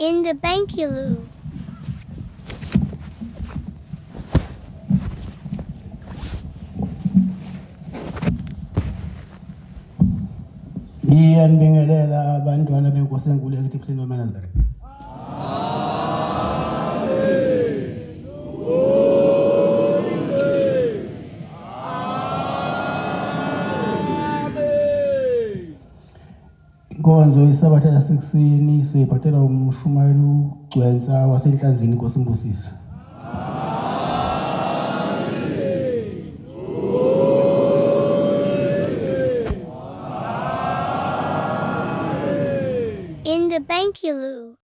In the Bankulu. Ngiyanibingelela abantwana benkosi enkulu yakithi ebuhleni bamaNazaretha. Inkonzo yeSabatha lasekuseni soyiphathela umshumayeli uGcwensa waseNhlanzini Nkosi imbusise. In the Bankulu.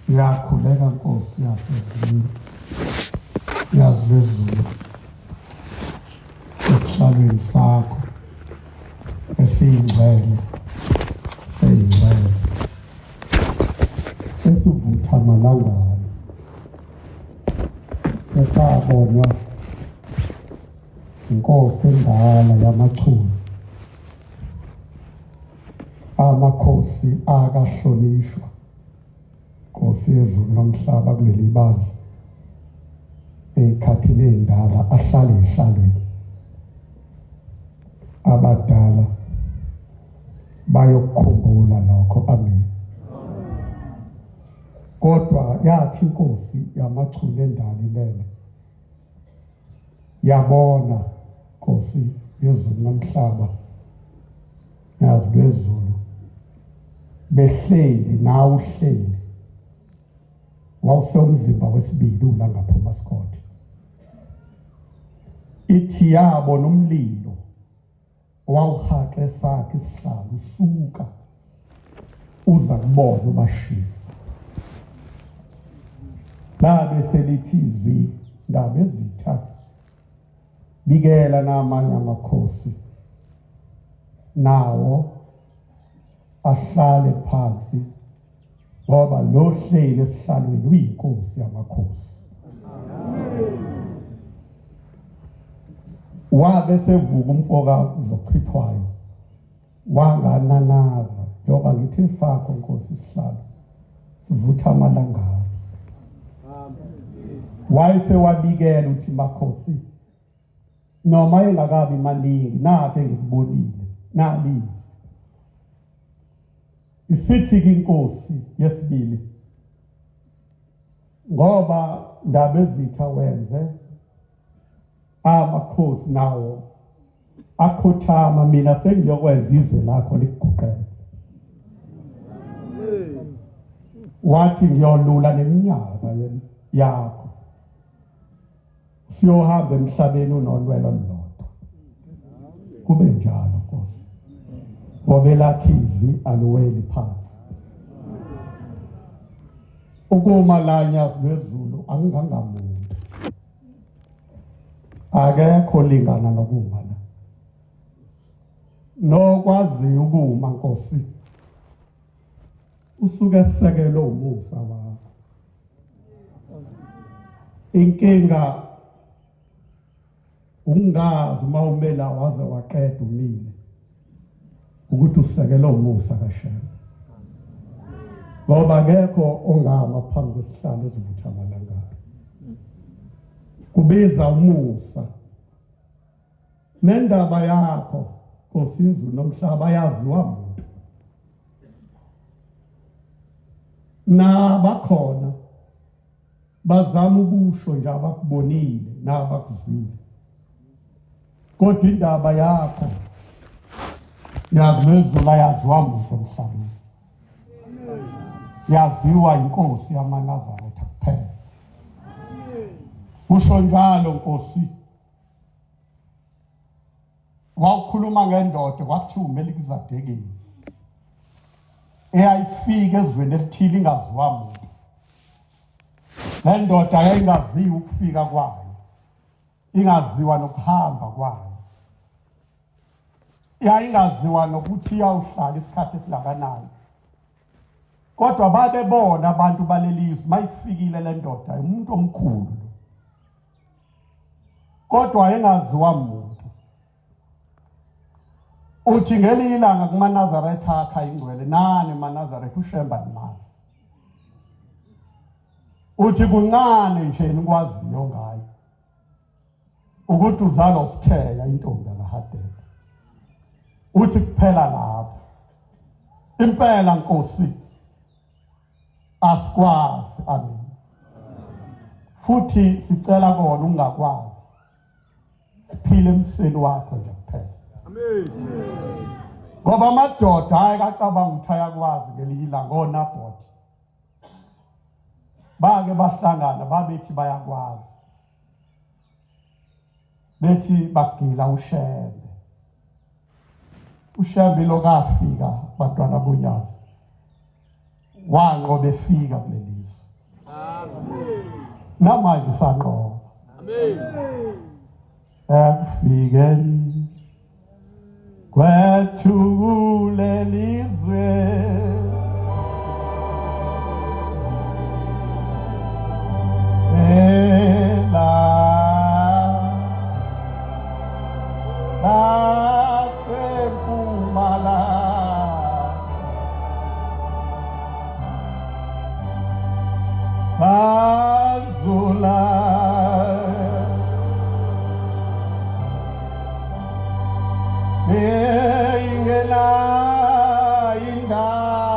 Ngiyakhuleka Nkosi yasezulwini, yazi lwezulu esihlalweni sakho esiyingcwele seyingcwele esivutha amalangana esabonwa inkosi endala yamachunu amakhosi akahlonishwa Nkosi yezulu nomhlaba kuleli bandla ey'khathini ey'ndala ahlale ehlalweni abadala bayokukhumbula lokho amen kodwa yathi inkosi yamachunu endala ilele yabona nkosi yezulu nomhlaba yazi lwezulu behleli nawe uhleli wawusewumzimba wesibili ulangaphuma Scott ithi yabo nomlilo owawuhaqe sakhe isihlalo usuka uza kubona ubashisa labe selithi izwi ndaba ezitha bikela namanye amakhosi nawo ahlale phansi ngoba lo hleli esihlalweni uyinkosi yamakhosi wabe sevuka umfoka uzochithwayo wangananaza njengoba ngithi sakho nkosi isihlalo sivutha amalangabi wayesewabikela ukuthi makhosi noma engakabi maningi nakhe ngikubonile nalizwi isithi ke inkosi yesibili ngoba ndaba ezitha wenze amakhosi nawo akhothama mina sengiyokwenza izwe lakho likuguqele wathi ngiyolula neminyaka yakho siyohamba emhlabeni unolwelo olulodwa kube njalo nkosi ngoba elakhe izwi aliweli phansi ukuma la nyazi lwezulu angingangamuntu akekho lingana nokuma la nokwaziyo ukuma nkosi usuke esekelwe umusa wakho inkinga ungazi uma umela waze waqeda umile ukuthi usekele umusa kaShembe ngoba akekho ongama phambi kwesihlalo esivutha amalangabi kubiza umusa nendaba yakho Nkosi izulu nomhlaba yaziwa muntu nabakhona bazama ukusho nje abakubonile nabakuzwile kodwa indaba yakho yazi lwezulu ayaziwa muntu emhlabeni yaziwa inkosi yamaNazaretha kuphela usho njalo nkosi wawukhuluma ngendoda kwakuthiwa uMelikizadekeni eyayifika ezweni elithile ingaziwa muntu le ndoda yayingaziwa ukufika kwayo ingaziwa nokuhamba kwayo yayingaziwa nokuthi iyawuhlala isikhathi esingakanani kodwa babebona abantu balelizwe mayifikile le ndoda umuntu omkhulu kodwa wayengaziwa muntu uthi ngelinye ilanga kumaNazaretha akha ingcwele nani maNazaretha uShemba nimazi Uthi kuncane nje nikwaziyo ngayo ukuthi uzalwa uSitheya intombi kaHadebe. Uthi kuphela lapho. Impela Nkosi asikwazi, amen. Futhi sicela kona ungakwazi, siphile emseni wakho nje kuphela. Amen. Ngoba amadoda hayi kacabanga ukuthi ayakwazi ngelinye ilanga oNabhothi bake bahlangana babethi bayakwazi, bethi bagila uShembe. uShembe lokafika bantwana bonyazi wanqoba efika kulelizwe. Amen. Namanje sanqoba. Amen. Ekufikeni kwethu kulelizwe ela lasempumalanga sazula ingena indawo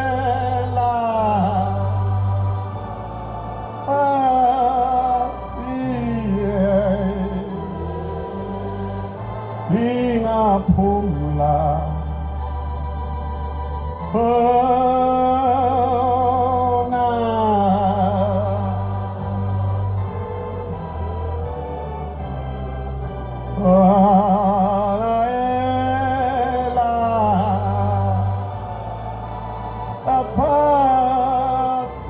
ela asiye singaphumla khona ela aphasiye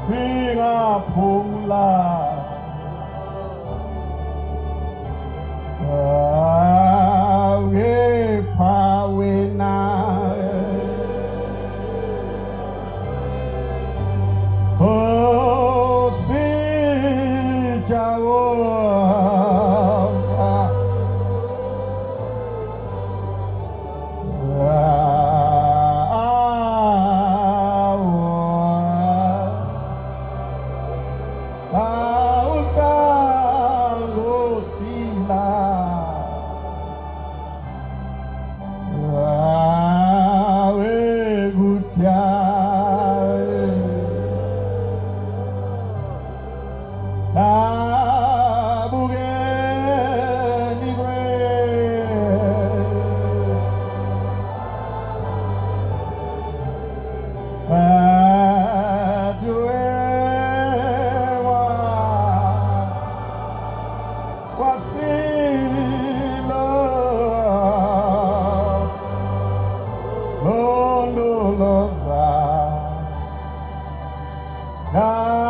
singaphumla awepha wena Nkosi Jehova awusangosila awekutya nabukeni kwe Aduewa wasilo londoloza nalo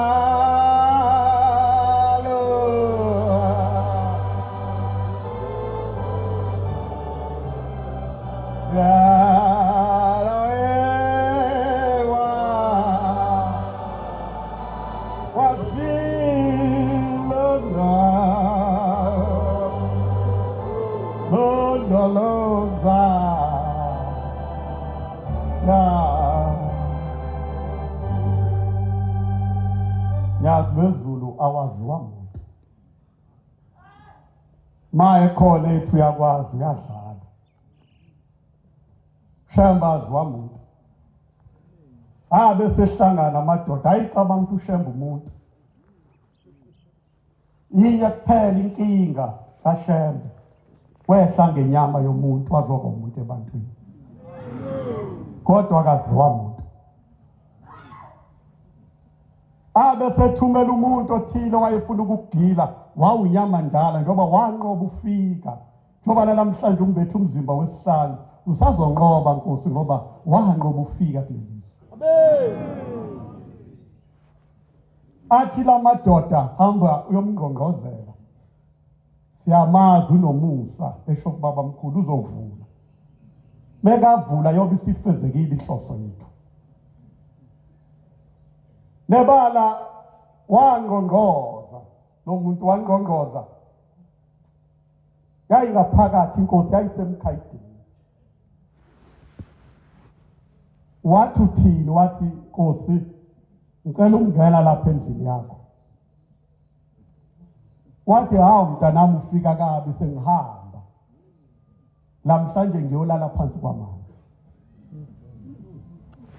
Yaloewa wasilona londoloza na Nyazi lwezulu awaziwa muntu. Ma ekhona ethi uyakwazi uyadlala. Shembe aziwa muntu. Abe sehlangana amadoda ayicabanga ukuthi uShembe umuntu. Inye kuphela inkinga kaShembe. Wehla ngenyama yomuntu wazoba umuntu ebantwini. Kodwa akaziwa muntu. Abe sethumela umuntu othile wayefuna ukugila, wawunyama ndala njengoba wanqoba ufika. Njengoba namhlanje umbethe umzimba wesihlanu, usazonqoba Nkosi ngoba wanqoba ufika kuleli zwe. Amen. Athi lamadoda hamba uyomngqongqozela. Siyamazi unomusa esho kubaba mkhulu uzovula. Mekavula yobe isifezekile inhloso yethu. Nebala wangqongqoza. Lo muntu wangqongqoza, yayingaphakathi inkosi, yayisemkhayidini. Wathi uthini? Wathi, Nkosi, ngicela ukungena lapha endlini yakho. Wathi, hawu mntanami, ufika kabi, sengihamba namhlanje, ngiyolala phansi kwamanzi.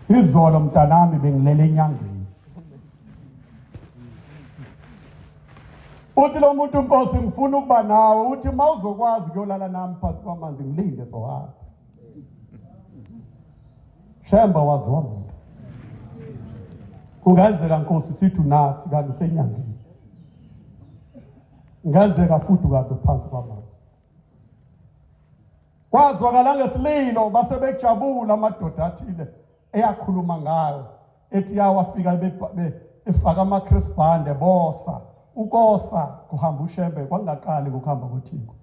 Izolo mntanami bengilele enyangeni. Uthi lo muntu, Nkosi, ngifuna ukuba nawe. Uthi, uma uzokwazi kuyolala nami phansi kwamanzi, ngilinde, sohamba. Shembe waziwa muntu. Kungenzeka Nkosi sithi unathi kanti usenyangeni, kungenzeka futhi kade uphansi kwamanzi. Kwazwakala ngesililo, base bejabula amadoda athile eyakhuluma ngayo, ethi yawafika efaka ama-crisband bosa ukosa kuhamba uShembe. Kwangaqali ngokuhamba kothingo.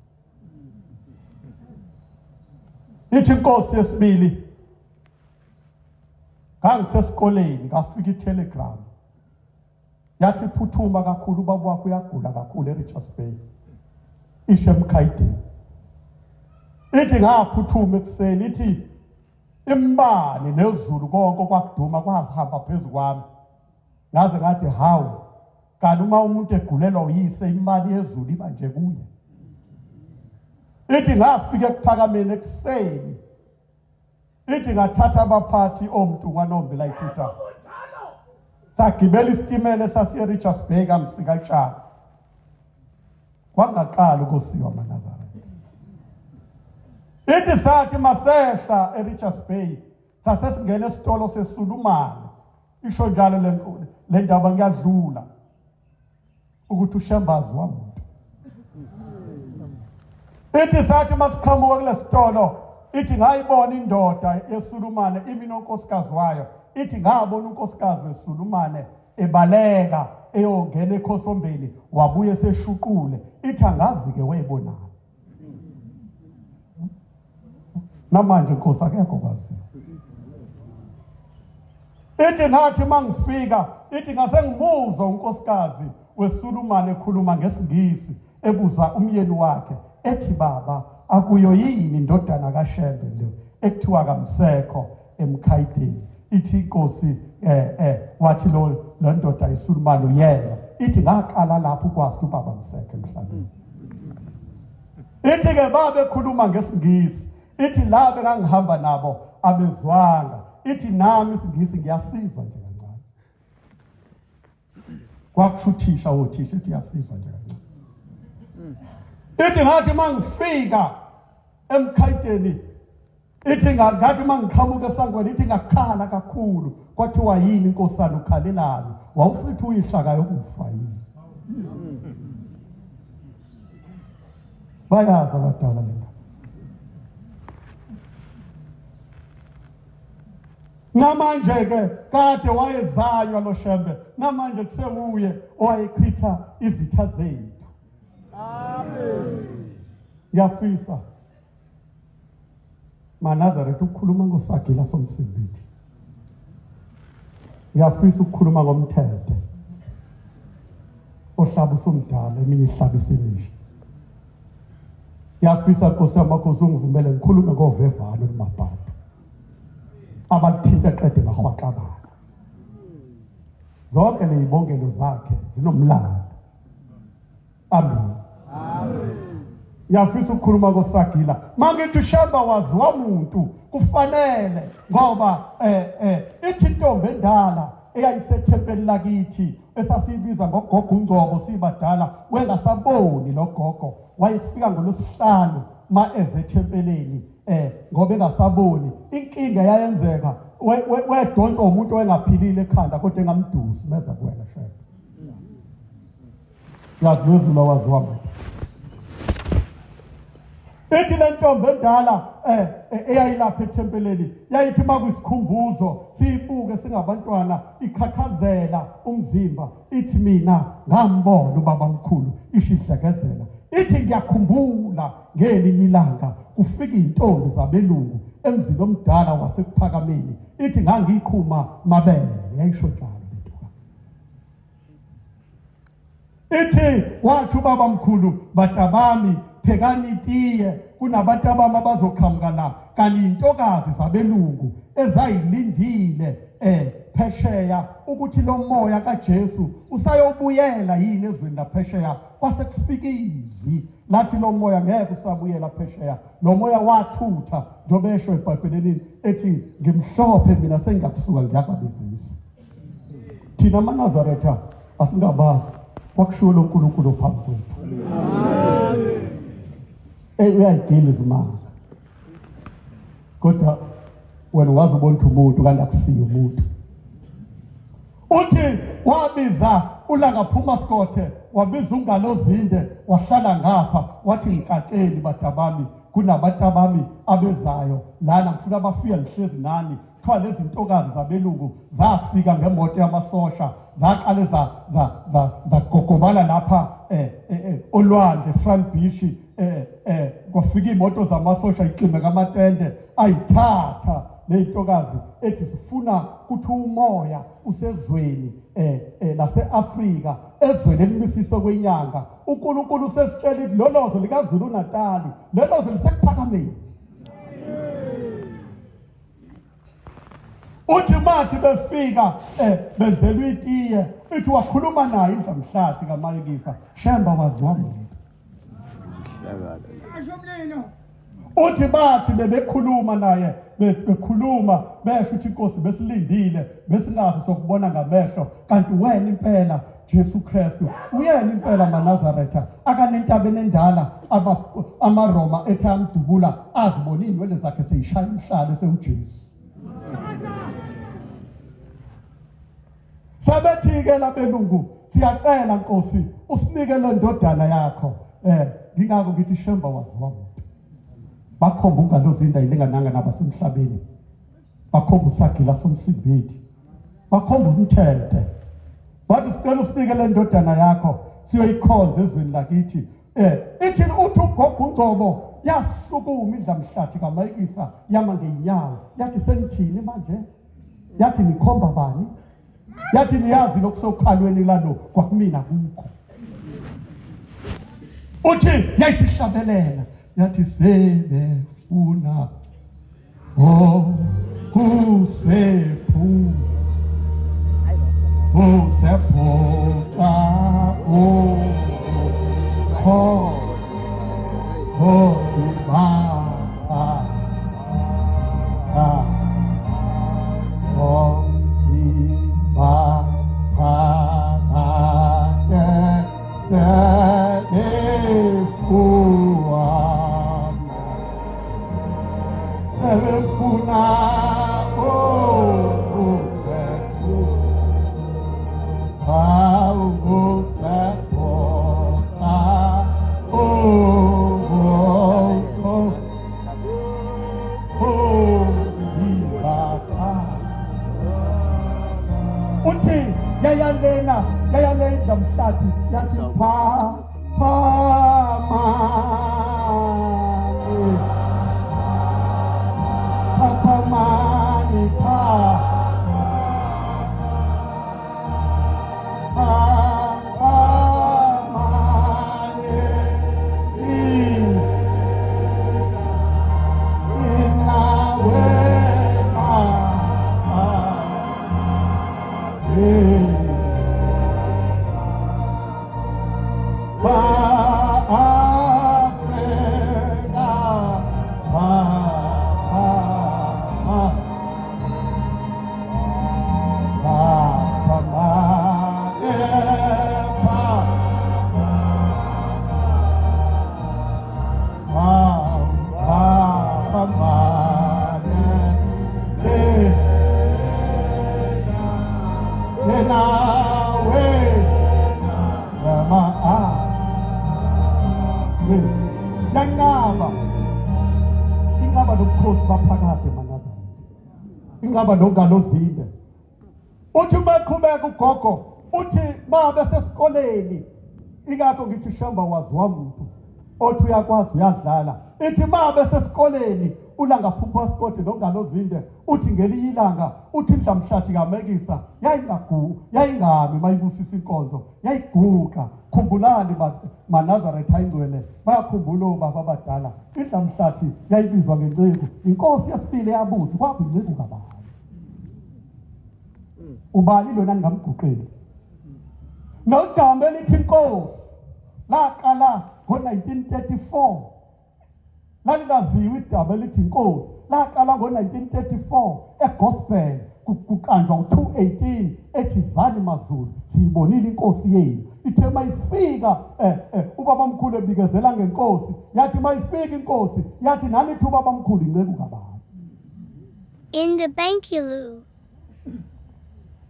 Ithi inkosi yesibili, ngangisesikoleni, ngafika itelegram, yathi, phuthuma kakhulu, ubaba wakho uyagula kakhulu eRichards Bay, isho emkhayideni. Ithi ngaphuthuma ekuseni, ithi imbani nezulu konke kwakuduma kwahamba phezu kwami, ngaze ngathi, hawu, kanti uma umuntu egulelwa uyise, imali yezulu iba nje kuye. Ithi ngafika ekuphakameni ekuseni, ithi ngathatha abaphathi oMntungwa noMbila ithutha, sagibela isitimela esasiye Richards Bay kaMsikatshana. Kwangaqala ukosiwa amaNazaretha. Ithi sathi masehla eRichards Bay, sasesingena esitolo seSulumane. Isho njalo le ndaba, ngiyadlula, ukuthi uShembazi wamuntu. Ithi sathi masiqhamuka kule sitolo, ithi ngayibona indoda yeSulumane imi nonkosikazi wayo. Ithi ngabona unkosikazi weSulumane ebaleka eyongena ekhosombeni, wabuye seshuqule. Ithi angazi-ke wayebonani. Namanje Nkosi akekho kwaziyo. Ithi ngathi mangifika, ithi ngase ngimuzwa unkosikazi weSulumane ekhuluma ngesiNgisi, ebuza umyeni wakhe, ethi, baba, akuyo yini indodana kaShembe lo ekuthiwa kamsekho emkhayideni? Ithi inkosi wathi lo ndoda iSulumane uyena. Ithi ngaqala lapho ukwazi ukuthi ubaba msekho emhlabeni. Ithi ke babe khuluma ngesiNgisi, ithi la bekangihamba nabo abezwanga. Ithi nami isiNgisi ngiyasizwa nje kancane, kwakusho uthisha wothisha. Ithi uyasizwa nje kancane. Ithi ngathi mangifika emkhayiteni, ithi ngathi mangiqhamuka esangweni, ithi ngakhala kakhulu. Kwathiwa, yini inkosana, ukhalelani? Wawusithi uyihlaka yokufa yini? Bayazi abadala le ndaba. Namanje ke kade wayezanywa lo Shembe, namanje kusewuye owayechitha izitha zethu. Amen. Ngiyafisa maNazaretha ukukhuluma ngoSagila soMsimbithi, ngiyafisa ukukhuluma ngomthethe ohlaba usumdala, eminye ihlaba isimisha. Ngiyafisa, Nkosi yamakhosi, ungivumele ngikhulume ngovevane olumabhadu abalithinta qede bahwaxabana. Zonke leyibongelo zakhe zinomlando. Amen. Ngiyafisa ukukhuluma koSagila. Mangithi uShembe waziwa muntu, kufanele, ngoba ithi intombi endala eyayisethempeli lakithi esasiyibiza ngogogo uNgcobo sibadala, wengasaboni lo gogo, wayefika ngolwesihlanu ma eze ethempeleni, ngoba engasaboni. Inkinga yayenzeka, wedonswa umuntu owengaphilile ekhanda kodwa engamdusi meza kuwena Shembe. Yazi wezulu waziwa muntu. Ithi le ntombi endala eyayilapha ethempeleni, yayithi makuyisikhumbuzo siyibuke singabantwana, iqhaqhazela umzimba, ithi, mina ngambona ubaba mkhulu. Isho idlekezela, ithi, ngiyakhumbula ngelinye ilanga kufika iy'ntombi zabelungu emzini omdala waseKuphakameni. Ithi ngangiqhuma mabele. Yayisho njalo le ntokazi. Ithi wathi ubaba mkhulu batabami phekani itiye kunabantu abami abazoqhamuka la kanti intokazi zabelungu ezayilindile phesheya ukuthi lo moya kaJesu usayobuyela yini ezweni laphesheya. Kwase kufika izwi lathi lo moya ngeke usabuyela phesheya. Lo moya wathutha njengoba esho eBhayibhelini ethi ngimhlophe mina sengiyakusuka ngiyakwabizisa. Thina amaNazaretha asingabazi kwakushiwo lo nkulunkulu phambi kwethu. Uyayigila izimanga, kodwa wena ungaze ubone ukuthi umuntu kanti akusiye umuntu. Uthi wabiza uLanga phuma Sikothe, wabiza uNgalozinde, wahlala ngapha wathi ngikakeli badabami, kunabantu abami abezayo lana, ngifuna bafike ngihlezi nani. Kuthiwa lezi ntokazi zabelungu zafika ngemoto yamasosha, zaqale zagogobala lapha olwandle Front Beach, kwafika imoto zamasosha icime kamatende ayithatha leyintokazi ethi sifuna kuthi umoya usezweni lase-Afrika, ezweni elimisiswe kwenyanga. uNkulunkulu usesitshela ukuthi lolozo likaZulu Natali, lolozo lisekuphakameni. Uthi mathi befika benzelwa itiye, ithi wakhuluma naye indlamhlathi kaMayekisa, Shemba waziwa muntu. Uthi bathi bebekhuluma naye, bekhuluma besho ukuthi inkosi besilindile, besingazi sokubona ngamehlo, kanti wena impela Jesu Kristu uyena impela maNazaretha akanentabeni endala amaRoma ethi amdubula azibona iy'nwele zakhe seyishaya umhlalo sewuJesu. Sabethi-ke labelungu siyacela Nkosi usinike le ndodana yakho. Ngingakho ngithi Shemba waziwa muntu. Bakhomba ungalozinda ilingananga nabasemhlabeni. Bakhomba usagila somsimbithi. Bakhomba umthethe. Wathi sicela usinike le ndodana yakho siyoyikhonza ezweni lakithi. Ithi uthi ugogo uNgcobo yasukuma idlamhlathi kaMayikisa yama ngeenyawo, yathi senithini manje? Yathi nikhomba bani? Yathi niyazi lokusokhalweni lalo kwakumina kukho. Uthi yayisihlabelela yathi sebefuna usephuca Uthi yayalena yayalenza mhlathi yathi pha pha mani pha pha mani pha pha pha mani inawe Yanqaba inqaba nobukhosi baphakade maNazaretha, inqaba nongalozinde. Uthi uma eqhubeka ugogo uthi babe sesikoleni, ingakho ngithi Shemba waziwa muntu othi uyakwazi uyadlala. Ithi ma besesikoleni uLanga Phupha Sikoti noNgalo Zinde, uthi ngelinye ilanga uthi indlamhlathi kamekisa yayingagu yayingami mayibusisa inkonzo yayiguqa. Khumbulani maNazaretha ayingcwele, bayakhumbula obaba abadala, indlamhlathi yayibizwa ngenceku, inkosi yesibili eyabuza kwaba inceku kabani, ubani lona ningamguqeli. Nogama elithi inkosi laqala ngo-1934, lalingaziwa idaba elithi inkosi, laqala ngo-1934 egospel kuqanjwa u-218 ethi zani maZulu siyibonile inkosi yenu. Ithe mayifika ubaba omkhulu ebikezela ngenkosi, yathi mayifika inkosi yathi nani ithi ubaba omkhulu inceku kabani. In the Bankulu.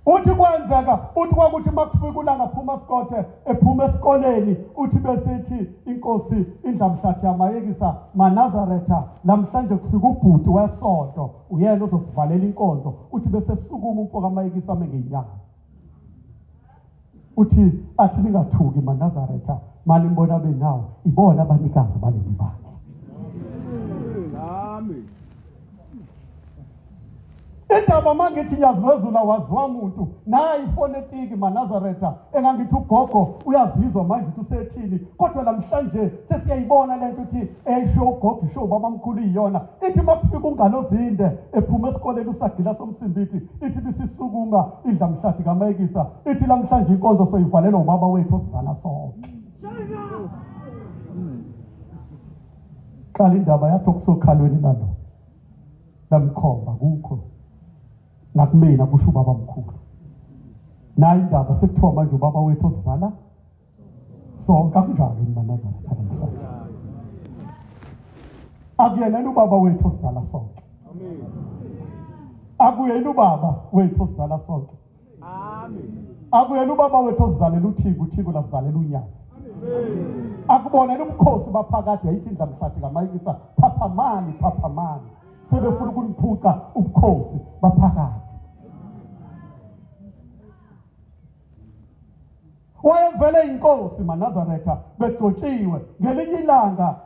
Uthi kwenzeka, uthi kwakuthi makufika uLanga Phuma Sikothe ephuma esikoleni, uthi besithi inkosi indlamhlathi yamayekisa maNazaretha, namhlanje kufika ubhuti wesonto uyena ozosivalela inkonzo. Uthi bese sukuma umfo kaMayekisa mengenyanga, uthi athi ningathuki maNazaretha, mani nibona benawo ibona abanikazi baleli bandla. Amen. Indaba mangithi Nyazi Lwezulu awaziwa muntu, nayi ifonetiki maNazaretha engangithi ugogo uyazizwa manje ukuthi usethini, kodwa namhlanje sesiyayibona lento ukuthi eyisho ugogo isho ubaba mkhulu iyona. Ithi makufika uNgalo Zinde ephuma esikoleni usagila somsimbithi, ithi bisisukuma indlamhlathi kaMayekisa, ithi namhlanje inkonzo soyivalela ubaba wethu osizala sonke. Qala indaba yathi okusokhalweni nalo lamkhomba kukho nakumina kusho ubaba mkhulu. Nayi indaba sekuthiwa manje ubaba wethu osizala sonke. Akunjalo yini maNazaretha namhlanje? Akuyena ubaba wethu osizala sonke? Akuyena ubaba wethu osizala sonke? Akuyena ubaba wethu osizalela uThiko, uThiko lasizalela uNyazi? Akubonela ubukhosi baphakade yayithi indlamhlathi kaMayekisa phaphamani phaphamani, sebefuna ukuniphuca ubukhosi baphakade. Wayevele inkosi maNazaretha begcotshiwe. Ngelinye ilanga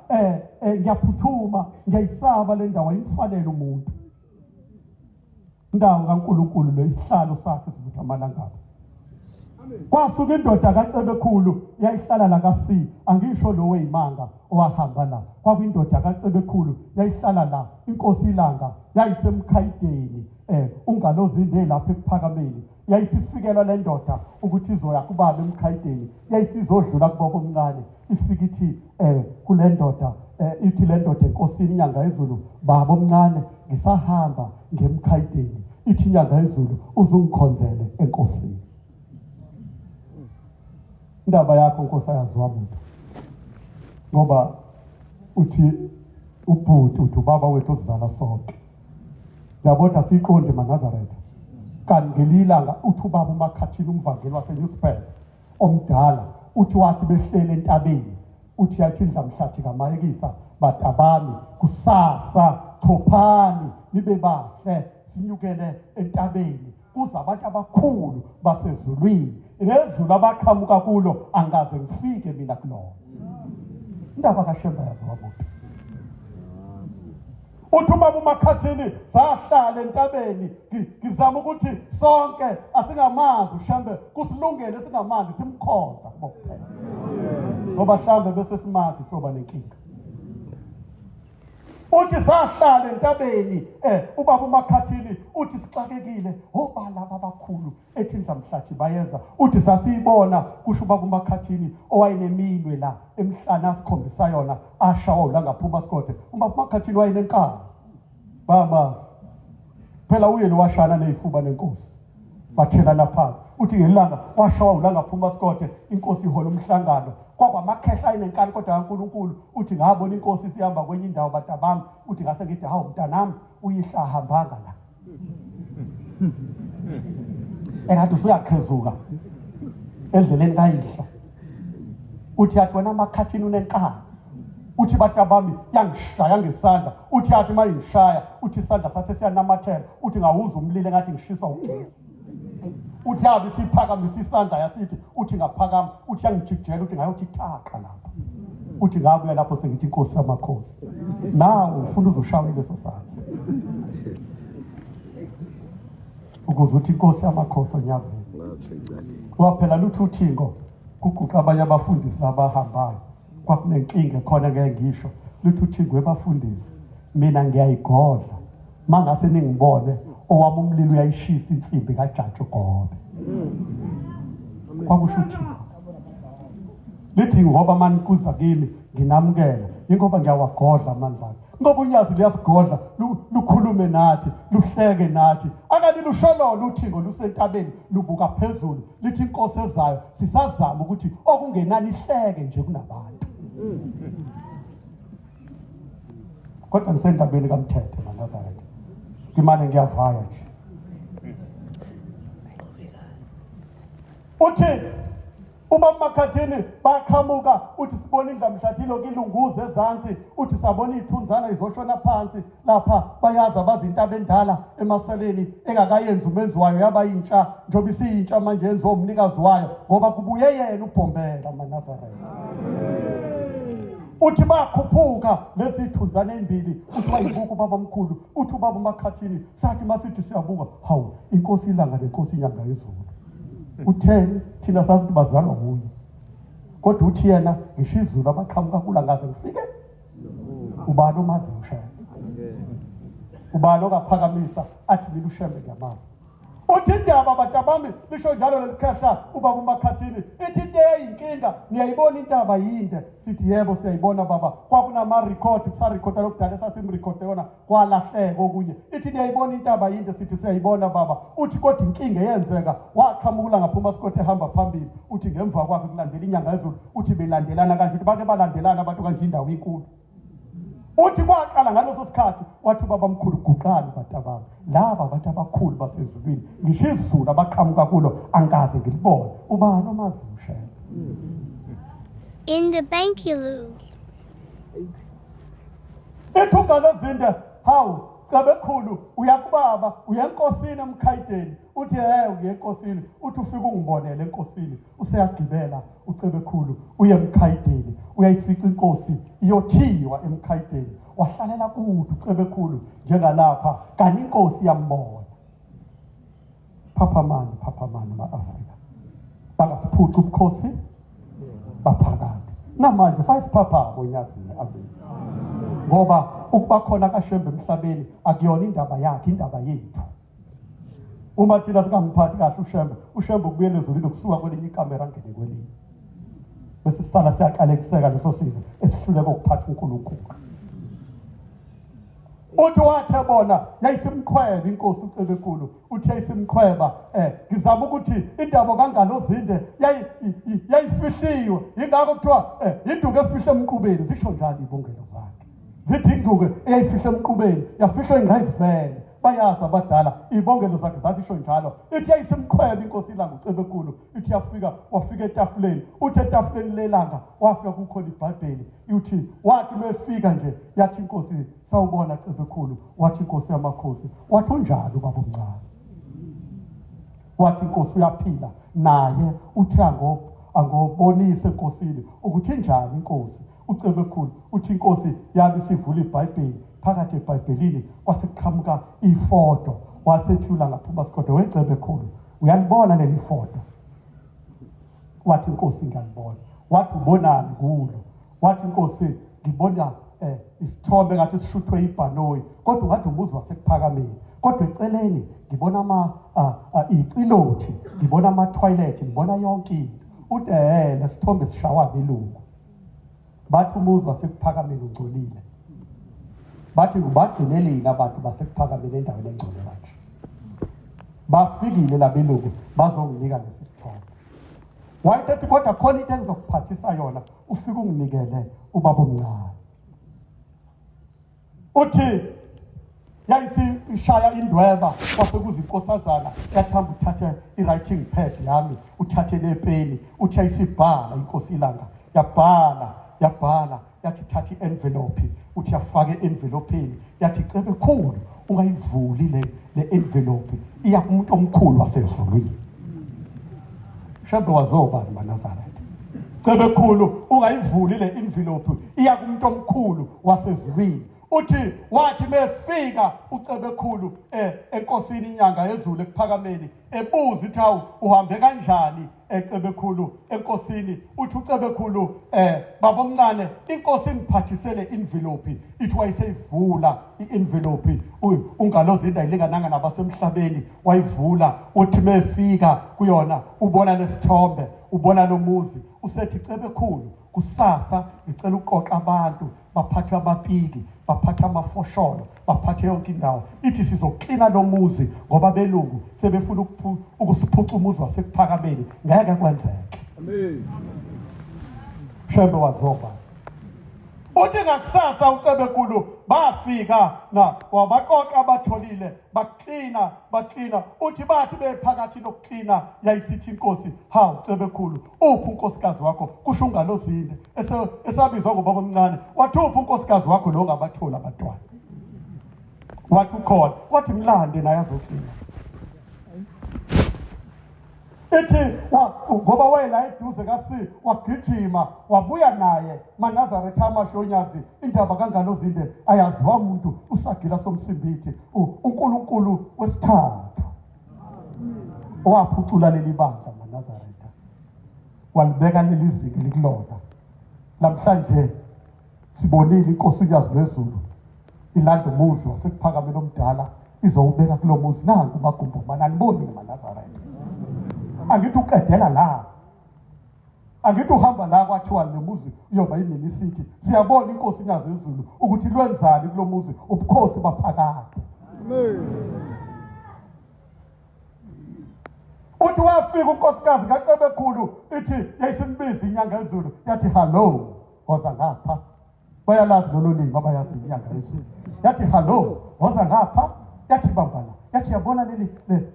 ngiyaphuthuma ngiyayisaba le ndawo, ayimfanele umuntu. Indawo kaNkulunkulu lo, isihlalo sakhe sivutha amalangabi. Kwasuka indoda kaCebekhulu yayihlala la ka-C, angisho lo weyimanga owahamba la, kwakuyindoda kaCebekhulu yayihlala la, inkosi iLanga yayisemkhayideni, uNgalozinde lapha ekuphakameni. Yayisifikelwa le ndoda ukuthi izoya kubaba emkhayideni, yayisizodlula kubaba omncane, ifike ithi kule ndoda, ithi le ndoda enkosini iNyanga yezulu, baba omncane ngisahamba ngemkhayideni, ithi iNyanga yezulu uzungikhonzele enkosini. Indaba yakho nkosi ayaziwa muntu, ngoba uthi ubhuti uthi ubaba wethu osizala sonke. Yabona asiqonde maNazaretha. Kanti ngelinye ilanga uthi ubaba uMakhathini umvangeli waseNewspaper omdala, uthi wathi behlele entabeni, uthi yathi indlamhlathi kaMayekisa, batabami kusasa chophani nibe bahle sinyukele entabeni, kuze abantu abakhulu basezulwini, nezulu abaqhamuka kulo angaze ngifike mina kulona. Indaba kaShembe yaziwa muntu. Uthi ubaba uMakhathini sahlala entabeni, ngizama ukuthi sonke asingamazi uShembe, kusilungele singamazi simkhonza kubo kuphela, ngoba mhlambe bese simazi soba nenkinga. Uthi sahlala entabeni, ubaba uMakhathini uthi sixakekile, oba laba abakhulu ethi indlamhlathi bayeza. Uthi sasiyibona, kusho ubaba uMakhathini owayeneminwe la emhlana asikhombisa yona, ashawa la ngaphuma sikode. Ubaba uMakhathini wayenenkani, bamazi phela, uye lo washana nezifuba nenkosi, bathelana phansi. Uthi ngelanga washawa la ngaphuma sikode, inkosi ihola umhlangano, kwakwamakhehla ayenenkani kodwa kaNkulunkulu. Uthi ngabona inkosi isihamba kwenye indawo, batabami. Uthi ngase ngithi hawu mntanami, uyihla ahambanga la, engathi usuyaqhezuka endleleni kayihla. Uthi yathi wena Makhathini unenkani. Uthi batabami yangishaya ngesandla. Uthi yathi mayingishaya, uthi isandla sase siyanamathela. Uthi ngawuza umlilo engathi ngishiswa ugesi. Uthi yabe isiphakamisa isandla yasithi, uthi ngaphakama, uthi yangijikijela, uthi ngayothi thaqa lapha. Uthi ngabuya lapho sengithi inkosi yamakhosi. Nawe ufuna uzoshawa leso sandla. Ukuze uthi inkosi yamakhosi onyazini. Waphela lutho uthingo kuguqa abanye abafundisi labahambayo. Kwakunenkinga khona ngeke ngisho. Lutho uthingo ebafundisi. Mina ngiyayigodla. Mangase ningibone owami umlilo uyayishisa insimbi kaJaji Gobe. Kwakusho uthingo. Lithi ngoba manikuza kimi nginamukela ingoba ngiyawagodla amandla akhe. Ngoba unyazi luyasigodla lukhulume nathi luhleke nathi. Akani lushololo uthingo lusentabeni lubuka phezulu lithi inkosi ezayo sisazama ukuthi okungenani ihleke nje kunabantu. Kodwa ngisendabeni kaMthetho naNazaretha. Ngimane ngiyavaya nje. Uthi uba Makhathini baqhamuka uthi sibona indlamhlathilo kilunguza ezansi uthi sabona iy'thunzana izoshona phansi lapha bayazi abazi intaba endala emaseleni engakayenzi umenzi wayo yaba yintsha njengoba isiyintsha manje yenziwa umnikazi wayo ngoba kubuye yena uBhombela maNazaretha. Uthi bakhuphuka lezi thunzana ezimbili uthi wayibuka ubaba omkhulu uthi ubaba uMakhathini sathi masithi siyabuka hawu inkosi ilanga nenkosi inyanga yezulu. Utheni thina sazi ukuthi bazalwa nguye kodwa uthi yena ngisho izulu abaqhamuka kula ngaze ngifike ubani omaziyo uShembe ubani ongaphakamisa athi mina uShembe ngiyamazi. Uthi indaba batabami lisho njalo leli khehla ubaba uMakhathini ithi into eyinkinga niyayibona intaba yinde sithi yebo siyayibona baba kwakunama-record kusarekhoda lokudala esasimrekhode yona kwalahleka okunye ithi niyayibona intaba yinde sithi siyayibona baba uthi kodwa inkinga eyenzeka waqhamukula ngaphuma sikothe ehamba phambili uthi ngemva kwakhe kulandela inyanga yezulu uthi belandelana kanje uthi bake balandelana abantu kanje indawo inkulu. Uthi kwaqala ngaleso sikhathi wathi ubaba mkhulu guqani batabami laba abantu abakhulu basezulwini ngisho izulu abaqhamuka kulo angikaze ngilibone ubani omaziyo uShembe. In the Bankulu. Ithi ungalo zinde hawu cebekhulu uyakubaba uyenkosini emkhayideni uthi he uyenkosini uthi ufike ungibonele enkosini useyagibela ucebekhulu uye emkhayideni uyayifica inkosi iyothiwa emkhayideni wahlalela kude ucebekhulu njengalapha kanti inkosi iyambona. Phaphamani phaphamani ma-Afrika bangasiphuci ubukhosi baphakade namanje fayisiphaphabo onyazini amen ngoba ukuba khona kaShembe emhlabeni akuyona indaba yakhe indaba yethu. Uma thina singamphathi kahle uShembe uShembe ukubuyela ezulwini kusuka kwelinye ikamera angene kwelinye bese sisala siyaqalekiseka leso sizwe esihluleka ukuphatha uNkulunkulu. Uthi wathe bona yayisimqhweba inkosi uCebekhulu uthi yayisimqhweba ngizama ukuthi indaba kaNgalozinde yayifihliwe ingakho kuthiwa induku efihle emqubeni zisho njalo ibongelo zakhe zithi induku eyayifihle emqubeni yafihlwa ingqayizivele bayazi abadala ibongelo zakhe zazisho njalo ithi yayisimqhweba inkosi ilanga uCebekhulu ithi yafika wafika etafuleni uthi etafuleni lelanga wafika kukhona iBhayibheli uthi wathi mefika nje yathi inkosi sawubona Cebekhulu wathi inkosi yamakhosi wathi unjani ubaba omncane wathi inkosi uyaphila naye uthi angobonise enkosini ukuthi injani inkosi uCebekhulu uthi inkosi yabe isivula iBhayibheli phakathi eBhayibhelini kwasekuqhamuka ifoto wasethi uLangaphuma Sigodo weCebekhulu uyalibona leli foto wathi inkosi ngiyalibona wathi ubonani kulo wathi inkosi ngibona isithombe ngathi sishuthwe ibhanoyi kodwa ungathi umuzi wasekuphakameni kodwa eceleni ngibona ama icilothi ngibona ama toilet ngibona yonke into uthi lesithombe sishawa abelungu bathi umuzi wasekuphakameni ungcolile bathi kubagcinelile abantu basekuphakameni endaweni engcole kanje bafikile labelungu bazonginika lesi sithombe wayesethi kodwa khona into engizokuphathisa yona ufike unginikele ubaba omncane uthi yayisishaya indweba kwase kuza inkosazana yathamba uthathe i-writing pad yami uthathe nepeni uthi yayisibhala inkosi ilanga yabhala yabhala yathi thatha i-envelope uthi yafaka e-envelopeni yathi Cebekhulu ungayivuli le envelope iya kumuntu omkhulu wasezulwini. Shembe wazobani maNazaretha? Cebekhulu ungayivuli le envelope, iya kumuntu omkhulu wasezulwini. Uthi wathi mefika uCebekhulu enkosini inyanga yezulu ekuphakameni, ebuza ithi hawu uhambe kanjani eCebekhulu enkosini. Uthi uCebekhulu babomncane, inkosi ingiphathisele envelope. Ithi wayeseyivula i-envelope, ungalozinda ayilingananga nabasemhlabeni, wayivula. Uthi mefika kuyona ubona lesithombe, ubona lo muzi, usethi Cebekhulu kusasa ngicela uqoqa abantu, baphathe amapiki, baphathe amafosholo, baphathe yonke indawo. Ithi sizoklina lo muzi ngoba belungu sebefuna ukusiphuca umuzi wasekuphakameni, ngeke kwenzeke. Amen. Shembe wazoba. Uthi ngakusasa uCebekhulu bafika na wabaqoqa abatholile, baklina baklina. Uthi bathi bephakathi nokuklina yayisithi inkosi, hawu Cebekhulu uphi unkosikazi wakho? Kusho ungalozinde esabizwa ngobaba omncane, wathi uphi unkosikazi wakho lo ngabathola abantwana? Wathi ukhona. Wathi mlande naye azoklina. Ithi ngoba wayela eduze kasi wagijima wabuya naye maNazaretha amashonyazi. Indaba kaNgalozinde ayaziwa umuntu, usagila somsimbithi uNkulunkulu wesithathu owaphucula leli bandla maNazaretha, walibeka leli zinga elikulona namhlanje. Sibonile inkosi uNyazi lwezulu ilanda umuzi wasekuphakameni omdala, izowubeka kulo muzi. Nanku uMagumbomane, aniboni maNazaretha? Angithi uqedela la, angithi uhamba la kwathiwa le muzi uyoba iminisiti. Siyabona inkosi iNyazi lwezulu ukuthi lwenzani kulo muzi, ubukhosi baphakade. Uthi wafika unkosikazi kaCebekhulu, ithi yayisimbiza inyanga ezulu, yathi hallo, woza ngapha. Bayalazi lolo limi abayazi inyanga ezulu. Yathi hallo, woza ngapha. Yathi bambana, yathi yabona leli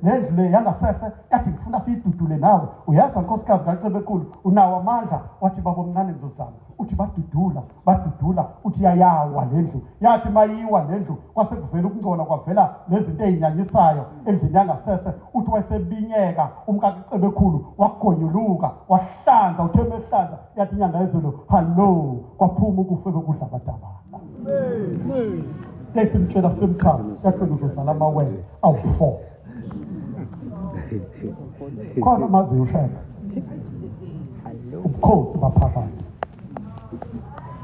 lendlu le yangasese, yathi ngifuna siyidudule nawe. Uyazi nkosikazi kaCebekhulu unawo amandla. Wathi baba omncane ngizozama. Uthi badudula badudula, uthi yayawa lendlu. Yathi mayiwa lendlu kwase kuvela ukungcola, kwavela nezinto ezinyanyisayo endlini yangasese. Uthi wayesebinyeka umkaCebekhulu, wagonyuluka wahlanza. Uthe mehlanza yathi inyanga yezulu hallo, kwaphuma ukufa bekudla abadabakho. Yayisimtshela simkhama, yathi uzozala amawele awu-4. Khona amaziyo ushela ubukhosi baphakade.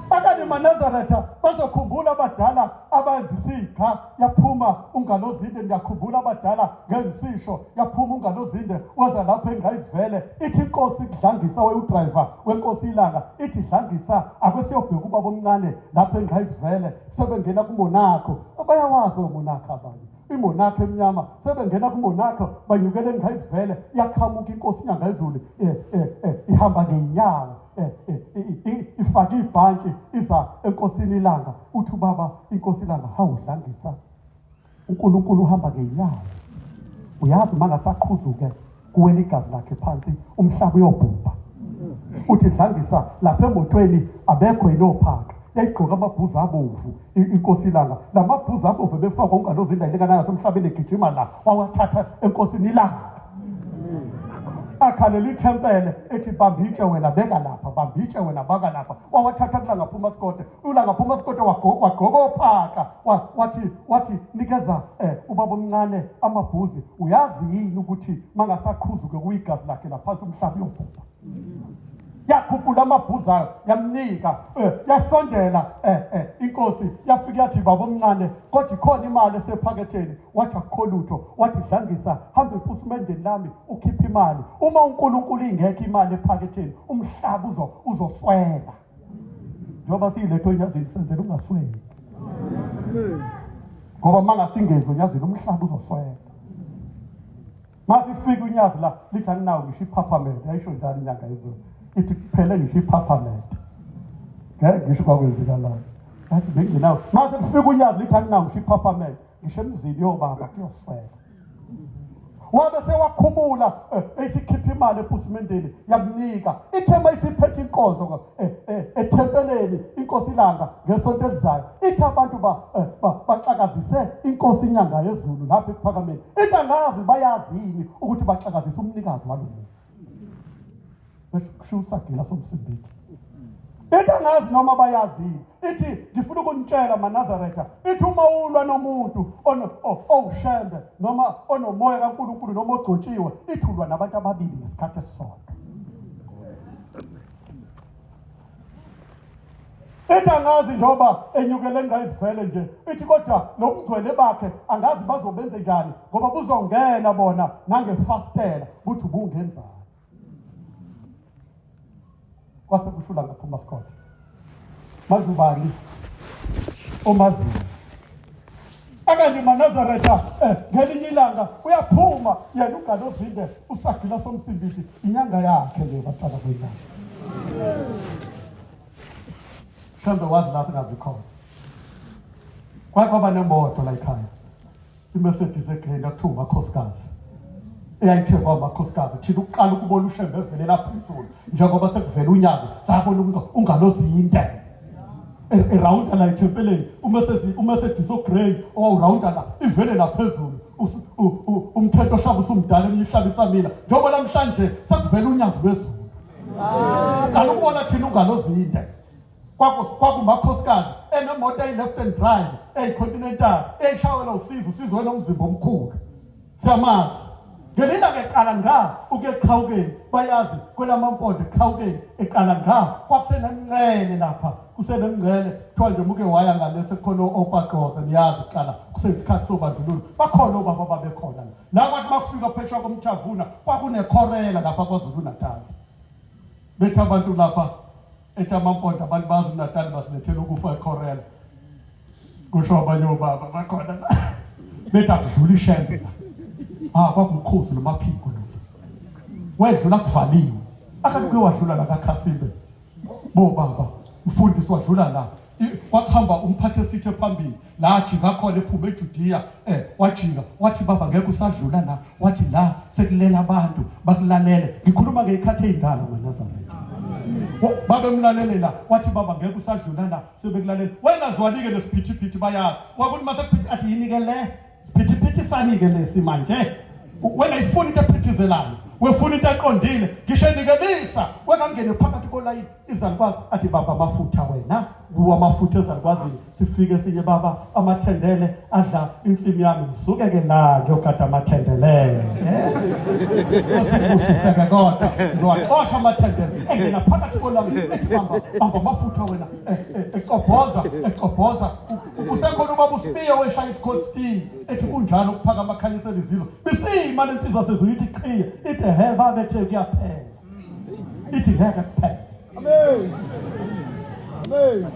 Akani maNazaretha bazokhumbula abadala abayenza isiga, yaphuma ungalozinde. Ngiyakhumbula abadala ngengisisho, yaphuma ungalozinde waza lapho engayivele. Ithi inkosi kudlangisa wayudriver wenkosi ilanga, ithi dlangisa ake siyobheka ubaba omncane lapho engayivele. Sebengena kuMonaco, bayawazi oMonaco abanye, iMonaco emnyama. Sebengena kuMonaco banyukele engayivele, yaqhamuka inkosi inyanga ezulu ihamba ngenyawo, ifake ibhantshi iza enkosini ilanga. Uthi ubaba inkosi ilanga, hawu dlangisa, uNkulunkulu uhamba ngenyawo. Uyazi mangasaqhuzuke kuwela igazi lakhe phansi, umhlaba uyobhubha. Uthi dlangisa lapha emotweni abekho yinophaka, yayigqoka amabhuzu abomvu inkosi ilanga. Lamabhuzu abomvu befakwa ungalozinda ilingana nasemhlabeni egijima la, wawathatha enkosini ilanga. Akhalela ithempele ethi bambitshe wena beka lapha, bambitshe wena baka lapha. Wawathatha kulanga phuma sikode, ulanga phuma sikode wagqoka ophaka, wathi nikeza ubaba omncane amabhuzi. Uyazi yini ukuthi mangasaqhuzuke kuyigazi lakhe laphansi umhlaba uyobhubha? Yakhuphula amabhuzi ayo yamnika, yasondela inkosi yafika yathi baba omncane, kodwa ikhona imali esephaketheni. Wathi akukho lutho. Wathi dlangisa, hamba epusimendeni lami ukhiphe imali. Uma uNkulunkulu ingekho imali ephaketheni, umhlaba uzoswela. Njengoba siyiletho onyazini senzela ungasweli, ngoba mangasingezi onyazini umhlaba uzoswela. Masifika unyazi la lithi anginawo ngisho iphaphamende. Yayisho njalo inyanga yezulu, ithi kuphele ngisho iphaphamende. Ngeke ngisho kwakwenzekalayo, yathi bengenawo. Mase kufika unyazi lithi anginawo ngisho iphaphamende, ngisho emzini yobaba kuyoswela. Wabe sewakhumula esikhipha imali epusimendeni yamnika. Ithe mayisiphethe inkonzo ethempeleni inkosi ilanga ngesonto elizayo, ithi abantu baxakazise inkosi inyanga yezulu lapha ekuphakameni. Ithi angazi bayazi yini ukuthi baxakazise umnikazi walo muzi. Kusho usagila somsimbithi. Ithi angazi noma bayazini. Ithi ngifuna ukunitshela maNazaretha, ithi uma ulwa nomuntu owushembe noma onomoya kaNkulunkulu noma ogcotshiwe, ithi ulwa nabantu ababili ngesikhathi esisodwa. Ithi angazi njengoba enyukele engqayizivele nje, ithi kodwa nobungcwele bakhe angazi bazobenze njani ngoba buzongena bona nangefastela buthi ubungenzani. Kwase kushula ngaphuma Scott. Manje ubani omaziyo? Akanti maNazaretha ngelinye ilanga uyaphuma yena uGalovinde usagila somsimbithi inyanga yakhe le baqala kuyilanga. Mhlawumbe wazi la singazi khona. Kwake kwaba nemoto la ekhaya. iMercedes egrey kwakuthiwa umakhosikazi eyayithengwa amakhosikazi thina ukuqala ukubona ushembe evelela phezulu njengoba sekuvela unyazi sabona ungalozinde erawunda la ethempeleni uMercedes ogrey owawurawunda la ivele la phezulu umthetho ohlaba usumdala eminye ihlaba isamila njengoba namhlanje sekuvela unyazi lwezulu siqala ukubona thina ungalozinde Kwakumakhosikazi enemoto eyi-left and drive eyi-continental eyishawela usizo usizo enomzimba omkhulu siyamazi ngelina ke qala ngqa ukuya eqhawukeni bayazi kwelamampondo eqhawukeni eqala ngqa kwakusenemncele lapha kusenemncele kuthiwa nje muke waya ngale sekukhona opaqoza niyazi kuqala kuseyisikhathi sobandlululo bakhona obaba babekhona la kwathi makufika phesheya komthavuna kwakunekhorela lapha KwaZulu-Natal bethi abantu lapha ethi amampondo abantu bazi uNatali basilethela ukufa ekhorela kusho abanye obaba bakhona la bethi akudlula ishembe la ah kwakumkhuzi nomaphiko lo wedlula kuvaliwe akathi kuye wadlula la kakhasimbe bobaba mfundisi wadlula la kwakuhamba umphathi esithe phambili la ajika khona ephuma eJudiya wajika wathi baba ngeke usadlula la wathi la sekulela abantu bakulalele ngikhuluma ngeyikhathi eyindala ngoNazaretha babemlalele la wathi baba ngeke usadlula la sebekulalele wayengazwani-ke nesiphithiphithi bayazi wakuthi masekuphithi athi yini-ke le siphithiphithi sani-ke lesi manje wena ifuna into ephithizelayo wefuna into eqondile ngisho enikelisa wengangene phakathi kolayini izalukwazi athi baba amafutha wena kuwa amafutha ezalukwazini sifike sinye baba amathendele adla insimi yami ngisuke ke la ngiyogada amathendele osibusiseke kodwa ngizowaxosha amathendele engena phakathi kolami ethi bamba bamba amafutha wena ecobhoza ecobhoza usekhona ubaba uSibiya weshaya isikhotsini ethi kunjalo ukuphakama akhanyisela izizwe bisima lensizwa sezulu ithi qhiya ithi he babethe kuyaphela ithi ngeke kuphele Amen. Amen.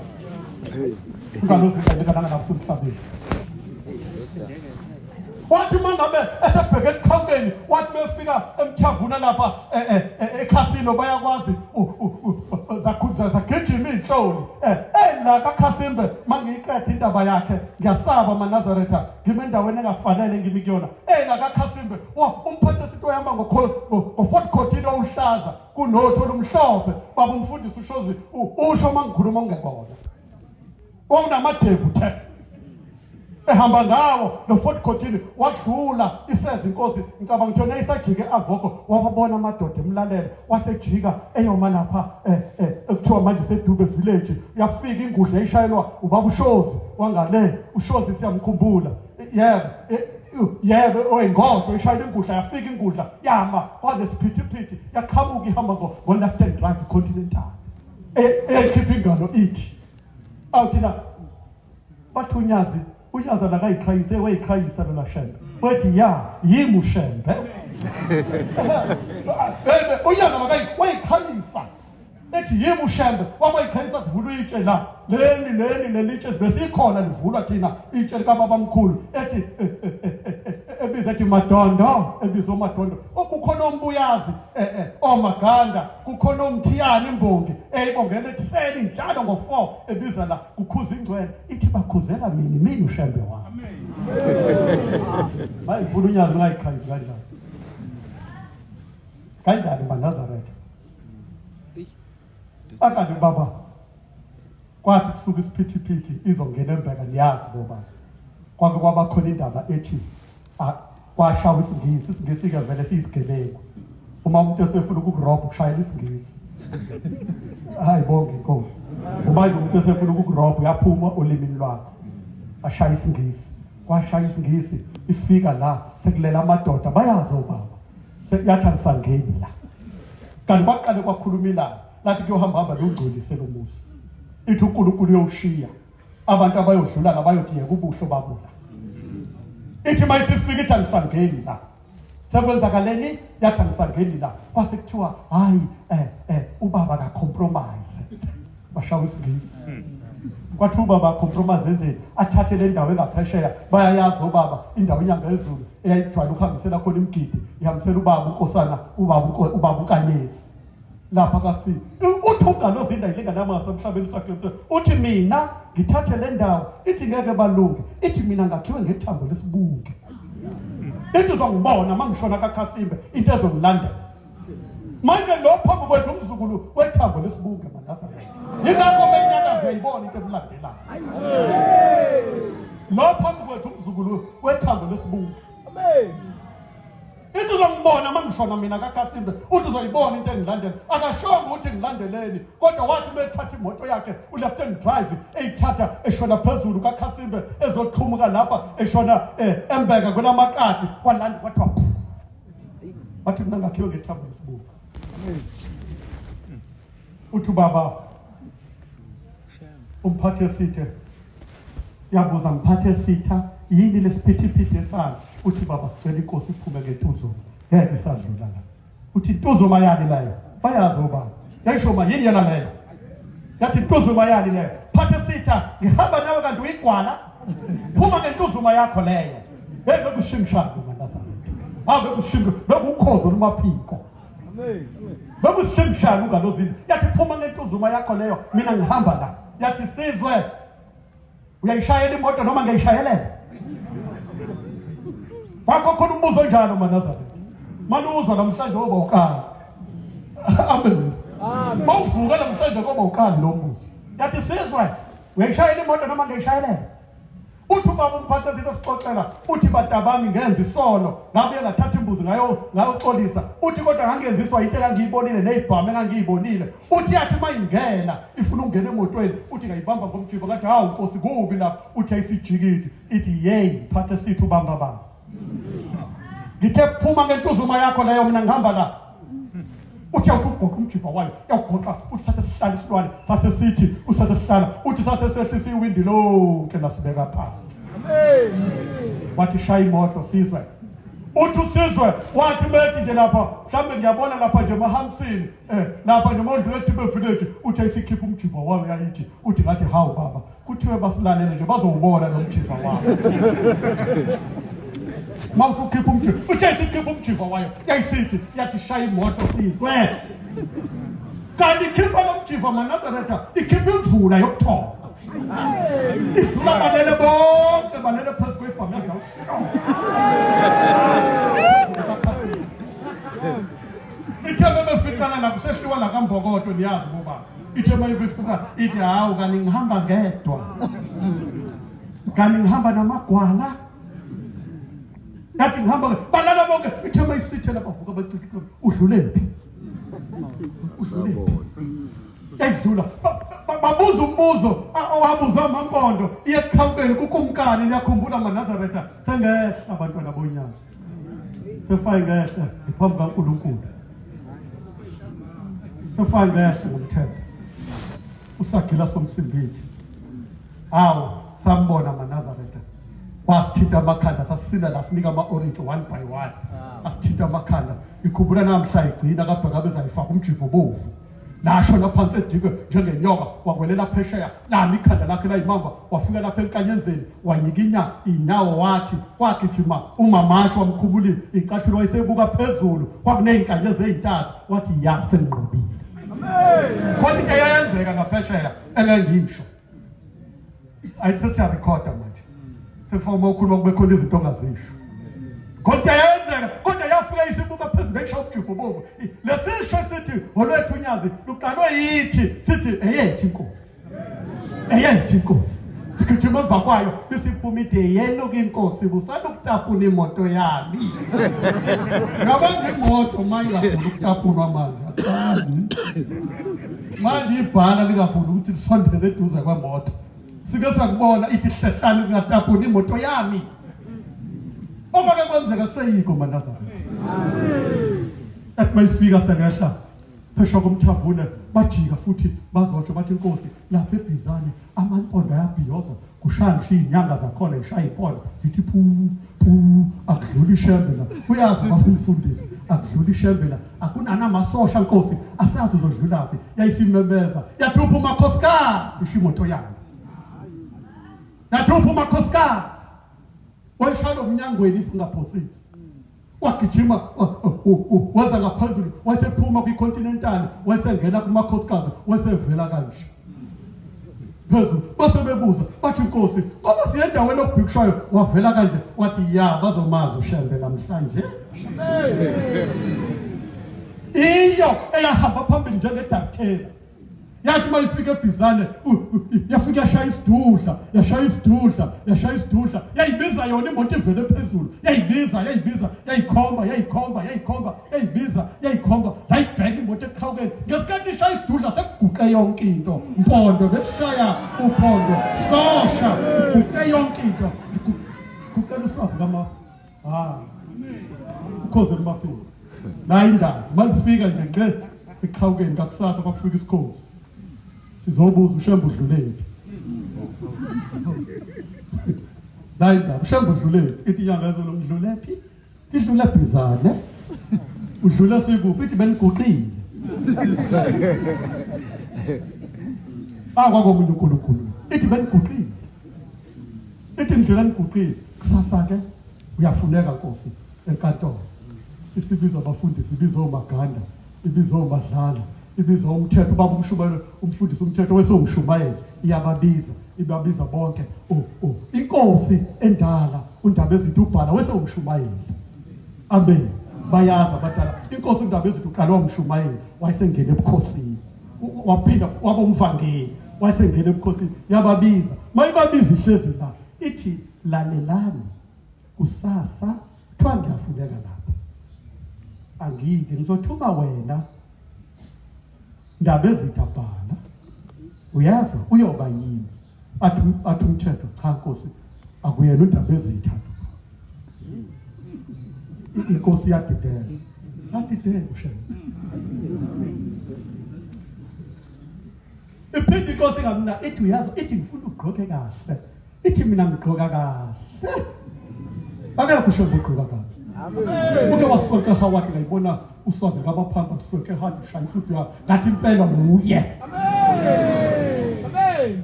Ungalozindaleka nangasemhlabeni. Wathi uma ngabe esebheke ekuqhawukeni wathi befika emthavuna lapha ekhasino bayakwazi zagijima iy'nhloli la kakhasimbe uma ngiyiqeda indaba yakhe ngiyasaba manazaretha ngime endaweni engafanele ngimi kuyona la kakhasimbe umphathi esito ohamba ngo-fort cotino owuhlaza kunotho olumhlophe baba umfundisi ushozi usho uma ngikhuluma ungekona wawunamadevu the ehamba ngawo lo Fort Cotini wadlula iseza inkosi ngicabanga ukuthi yona isajike avoko wababona amadoda emlalela wasejika eyoma lapha ekuthiwa manje sedube village yafika ingudla eyishayelwa ubaba ushozi wangale ushozi siyamkhumbula yebo yebo oyingodo ishayela ingudla yafika ingudla yama kwanesiphithiphithi yaqhamuka ihamba ngo-left and right continental eyayikhipha ingalo ithi awu thina bathi unyazi unyazi akayiqhayise wayiqhayisa lona shembe wethi ya yimi ushembe unyazi akayi wayiqhayisa ethi yimi ushembe wakwayiqhayisa kuvulwa itshe la leli leli lelitshe besikhona livulwa thina itshe likababamkhulu ethi ebiza ethi madondo ebiza omadondo okukhona ombuyazi omaganda kukhona omthiyana imbongi eyibongela ekuseni njalo ngo-4 ebiza la kukhuza ingcwele ithi bakhuzela mina mina ushembe wami bayivula unyazi ungayiqhayisi kanjani kanjani banazaretha akade baba kwathi kusuka isiphithiphithi izongena embeka niyazi boba kwake kwaba khona indaba ethi kwashawa isingisi isingisi-ke vele siyisigebengu uma umuntu esefuna ukukurobha ukushayela isingisi Hayi bonke inkosi. Uma nje umuntu esefuna ukukurobha uyaphuma olimini lwakho. Ashaya isingisi. Kwashaya isingisi ifika la sekulela amadoda bayazi obaba. Sekuyathi angisangeni la. Kanti kwaqale kwakhuluma ilanga lathi kuyohamba hamba lungcolise lo muzi. Ithi uNkulunkulu uyowushiya. Abantu abayodlula la bayothi yeka ubuhle babula. Ithi mayisifika ithi angisangeni la. Sekwenzakaleni yathi angisangeni la. Kwase kuthiwa hayi eh eh ubaba ka compromise. Bashawa isingisi. Kwathi ubaba compromise enzeni athathe le ndawo engaphesheya bayayazi obaba indawo inyanga ezulu eyayijwayele ukuhambisela khona imigidi ihambisela ubaba unkosana ubaba ubaba uNkanyezi lapha kasi uthi umngane ozinda yilingana amasa emhlabeni sakhe uthi mina ngithathe le ndawo ithi ngeke balunge ithi mina ngakhiwe ngethambo lesibunge ithi uzongibona uma ngishona kakhasimbe into ezongilandela manje lo phambi kwethu umzukulu wethambo lesibunge manazaretha yingakho benyakaza uyayibona into emlandelayo lo phambi kwethu umzukulu wethambo lesibunge Amen. Into uzongibona uma ngishona mina kaKhasimbe uthi uzoyibona into engilandela. Akashongo ukuthi ngilandeleni kodwa wathi bethatha imoto yakhe u-left hand drive eyithatha eshona phezulu kaKhasimbe ezoqhumuka lapha eshona eh, embeka kwelamaqadi kwalanda kwathiwa wathi mina ngakhiwe ngethambo lesibuka. Uthi ubaba umphathi esithe yabuza mphathi esitha yini lesiphithiphithi esalo uthi baba sicela inkosi iphume ngentuzuma ngeke isadlula la uthi intuzuma yani leyo bayazi obaba yayisho ma yini yona leyo yathi intuzuma yani leyo phathe sitha ngihamba nawe kanti uyigwala phuma ngentuzuma yakho leyo hey bekushimshana manazana hawu bekushimshana bekukhozo lumaphiko Bekusimshana ungalozini. Yathi phuma ngentuzuma yakho leyo mina ngihamba la. Yathi sizwe uyayishayela imoto noma ngiyishayelela? Kwakho khona umbuzo onjalo manazaretha. Maluzwa namhlanje oba uqala. Amen. Amen. Mawuvuka namhlanje koba uqala lo mbuzo. Yathi sizwe uyayishayela imoto noma ngiyishayelela? Uthi ubaba umphatha izinto sixoxela uthi batabami ngenza isono ngabuye ngathatha imbuzi ngayo ngayoxolisa uthi kodwa ngangenziswa into engangiyibonile nezibhamu engangiyibonile uthi yathi mayingena ifuna ukungena emotweni uthi ngayibamba ngomjiva ngathi hawu nkosi kubi lapha uthi ayisijikidi ithi yey phathe sithi ubamba baba ngithe phuma ngentuzuma yakho leyo mina ngihamba la uthi awusugoqa umjiva wayo yawugoqa uthi sasesihlala isilwane sasesithi usasesihlala uthi sasesehlisa iwindi lonke lasibeka phansi wathi shaya imoto sizwe uthi usizwe wathi bethi nje lapha mhlawumbe ngiyabona lapha nje emahamsini eh lapha nje modlula edibe village uthi ayisikhipha umjiva wayo yayithi uthi ngathi hawu baba kuthiwe basilalele nje bazowubona lo mjiva wabo uma usukhipha umjiva uthe isikhipha umjiva wayo yayisithi yathi shaya imoto sizwe kanti ikhipha lo mjiva manazaretha ikhipha imvula yokuthonga idlula balele bonke balele phezu kwebhamu ithe bebeficana la kusehliwa la kambokodo niyazi bobaba ithe uma ifika ithi hawu kani ngihamba ngedwa kani ngihamba namagwala yathi ngihamba balala bonke ithe uma isithela bavuka bacikicika udlule phi udlule edlula babuza umbuzo owabuzwa amampondo iye ekukhawubeni kukumkani niyakhumbula manazaretha sengehla abantwana bonyazi sefayi ngehla ngiphambi kaNkulunkulu sefayi ngehla ngomthetho usagila somsimbithi awu sambona manazaretha wasithinta amakhanda sasisina la sinika ama-orange one by one asithinta amakhanda ikhumbula namhla igcina kabheka bezayifaka umjivo obovu lashona phansi edikwe njengenyoka wakwelela phesheya lami ikhanda lakhe layimamba wafika lapha enkanyenzeni wanyikinya inyawo wathi kwagijima umamasho wamkhumulile icathulo wayesebuka phezulu kwakuney'nkanyezi ey'ntathu wathi ya senginqobile khona into eyayenzeka ngaphesheya engengisho ayithi sesiyarekhoda manje sekufanele uma ukhuluma kube khona izinto ongazisho kodwa yayenzeka kodwa yafika isibuka phezulu yayisha ubujivu bovu lesisho sithi olwethu unyazi luqalwe yithi sithi eyethu inkosi eyethu inkosi sigijima emva kwayo bisiphuma ithi yenu ke inkosi busanda ukutapuna imoto yami ngabanga imoto uma ingafuni ukutapunwa manje. Hlehlani. Manje ibhala lingafuni ukuthi lisondele eduze kwemoto. Sike sakubona ithi hlehlani kungatapuni imoto yami. Okwake kwenzeka kuseyikho maNazaretha. Athi mayifika sengehla phesha komthavune bajika futhi bazotsho bathi inkosi lapha ebhizane amampondo ayabhiyoza kushaya ngisho iy'nyanga zakhona yishaya impondo zithi pu pu akudluli ishembe la uyazi ubaba umfundisi akudluli ishembe la akunanamasosha nkosi asazi uzodlulaphi yayisimemeza yathupha umakhosikazi isho imoto yayo yathupha umakhosikazi wayishayela omnyangweni if ungaphosisi wagijima waza ngaphezulu wasephuma kwicontinental wasengena kumakhosikazi wasevela kanje phezulu base bebuza bathi inkosi ngoba siye endaweni okubhikushayo wavela kanje wathi ya bazomazi ushembe namhlanje iyo eyahamba phambili njengedakuthela Yathi uma ifika eBhizane yafika yashaya isidudla, yashaya isidudla, yashaya isidudla, yayibiza yona imoto ivele phezulu, yayibiza, yayibiza, yayikhomba, yayikhomba, yayikhomba, yayibiza, yayikhomba, zayibheka imoto eqhawukeni. Ngesikhathi ishaya isidudla sekuguqe yonke into. Mpondo bekushaya uphondo, sosha, kuguqe yonke into. Guqela uswazi kama. Ah. Ukhoze lumaphini. Nayi indaba, malifika nje ngqe eqhawukeni ngakusasa kwakufika isikhozi. Sizobuza uShembe udlulephi. Nayi indaba, uShembe udlulephi. Ithi inyanga yezolo ngidlulephi? Idlule Bhizane. Udlule sikuphi? Ithi beniguqile. Ah kwakomunye uNkulunkulu. Ithi beniguqile. Ithi ngidlula niguqile. Kusasa ke uyafuneka Nkosi enkantolo. Isibiza abafundisi, ibiza omaganda, ibiza omadlala, ibiza umthetho, ubaba umshumayeli, umfundisi umthetho wesewumshumayeli, iyababiza, ibabiza bonke. Oh, oh. Inkosi endala uNdabezitha ubhala wesewumshumayeli. Amen. Bayazi abadala. Inkosi uNdabezitha uqale wamshumayeli, wayesengena ebukhosini. Waphinda waba umvangeli, wayesengena ebukhosini. Yababiza. Mayibabiza ihlezi la, ithi lalelani kusasa kuthiwa ngiyafuneka lapha angike ngizothuma wena ndaba ezitha bhala uyazi uyoba yini athi athi umthetho cha nkosi akuyena undaba ezitha inkosi yadidela yadidela ushembe iphinde inkosi ngamna ithi uyazi ithi ngifuna ugqoke kahle Ithi mina ngigqoka kahle. Akekho usho ngigqoka kahle. Uke wasonke Howard ngayibona uswazi kabaphampa kusonke Howard shaya isudu yakhe ngathi impela nguye. Amen. Amen.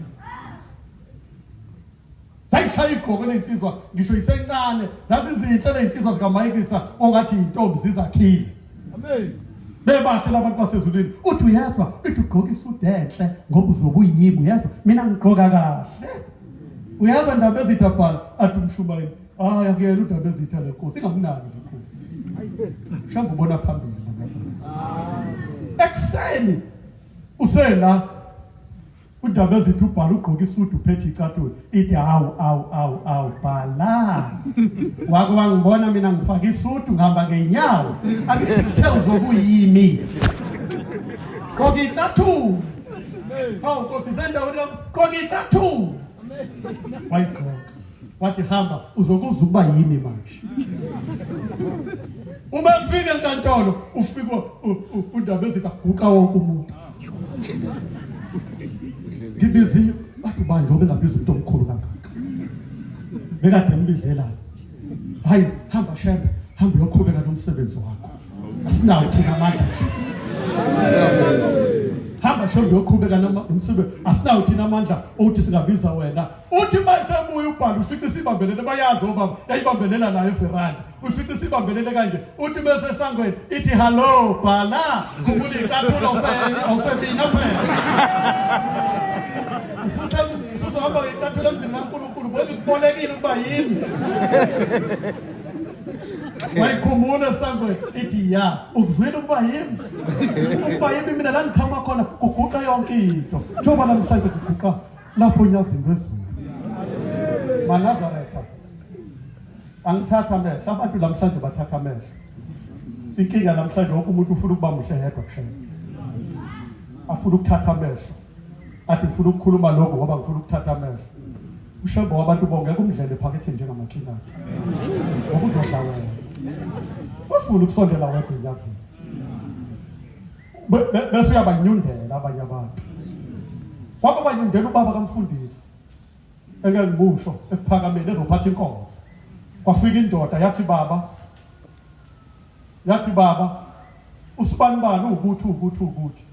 Zayishaya igqoko lezinsizwa ngisho isencane zazizinhle lezinsizwa zikaMayikisa ongathi yintombi zizakhile. Amen. Bebahle labantu basezulwini. Uthi uyezwa, uthi ugqoka isudu enhle ngoba uzobe uyimi uyezwa. Mina ngigqoka kahle. Uyezwa ndaba ezitha bhala athi umshumayeli. Hayi akuyena udaba ezitha le nkosi ingamnaki nje inkosi. Mhlawumbe ubona phambili Ekuseni usela Undaba ezithi ubhala ugqoka isudu uphethe icathulo ithi hawu awu awu awu bhala wake wangibona mina ngifaka isudu ngihamba ngenyawo angithi kuthe uzokuyimi gqoka icathulo hawu nkosi sendaweni gqoka icathulo wayigqoka wathi hamba uzokuza ukuba yimi manje uma efika enkantolo ufika undaba ezithi aguqa wonke umuntu ngibiziwe bathi ubani njengoba engabiza umuntu omkhulu kangaka bekade embizelana hayi hamba shembe hamba uyoqhubeka nomsebenzi wakho asinawo thina amandla nje hamba shembe uyoqhubeka nomsebenzi asinawo thina amandla okuthi singabiza wena uthi uma esebuya ubhala ufice sibambelele bayazi obaba yayibambelela nayo everanda ufice sibambelele kanje uthi bese esangweni ithi hallo bhala khumbula icathulo awusemina phela usuzohamba ngecathulo emzini kaNkulunkulu bengikubolekile ukuba yimi wayikhumbula esangweni ithi ya ukuzwile ukuba yimi ukuba yimi mina la ngiqhamuka khona kuguqa yonke into njengoba namhlanje kuguqa lapho unyazini lwezulu manazaretha angithatha amehlo abantu namhlanje bathatha amehlo inkinga namhlanje wonke umuntu ufuna ukuba muhle yedwa kushela Afuna ukuthatha amehlo. Athi ngifuna ukukhuluma lokho ngoba ngifuna ukuthatha amehlo. UShembe wabantu bongeke umdlele phaketheni njengamakhinati. Ngoba uzodla wena. Ufuna ukusondela wedwa enyazini. Bese uyabanyundela abanye abantu. Wake banyundela ubaba kamfundisi. Engeke ngimusho ekuphakameni ezophatha inkonzo. Kwafika indoda yathi baba yathi baba usibanibani ukuthi ukuthi ukuthi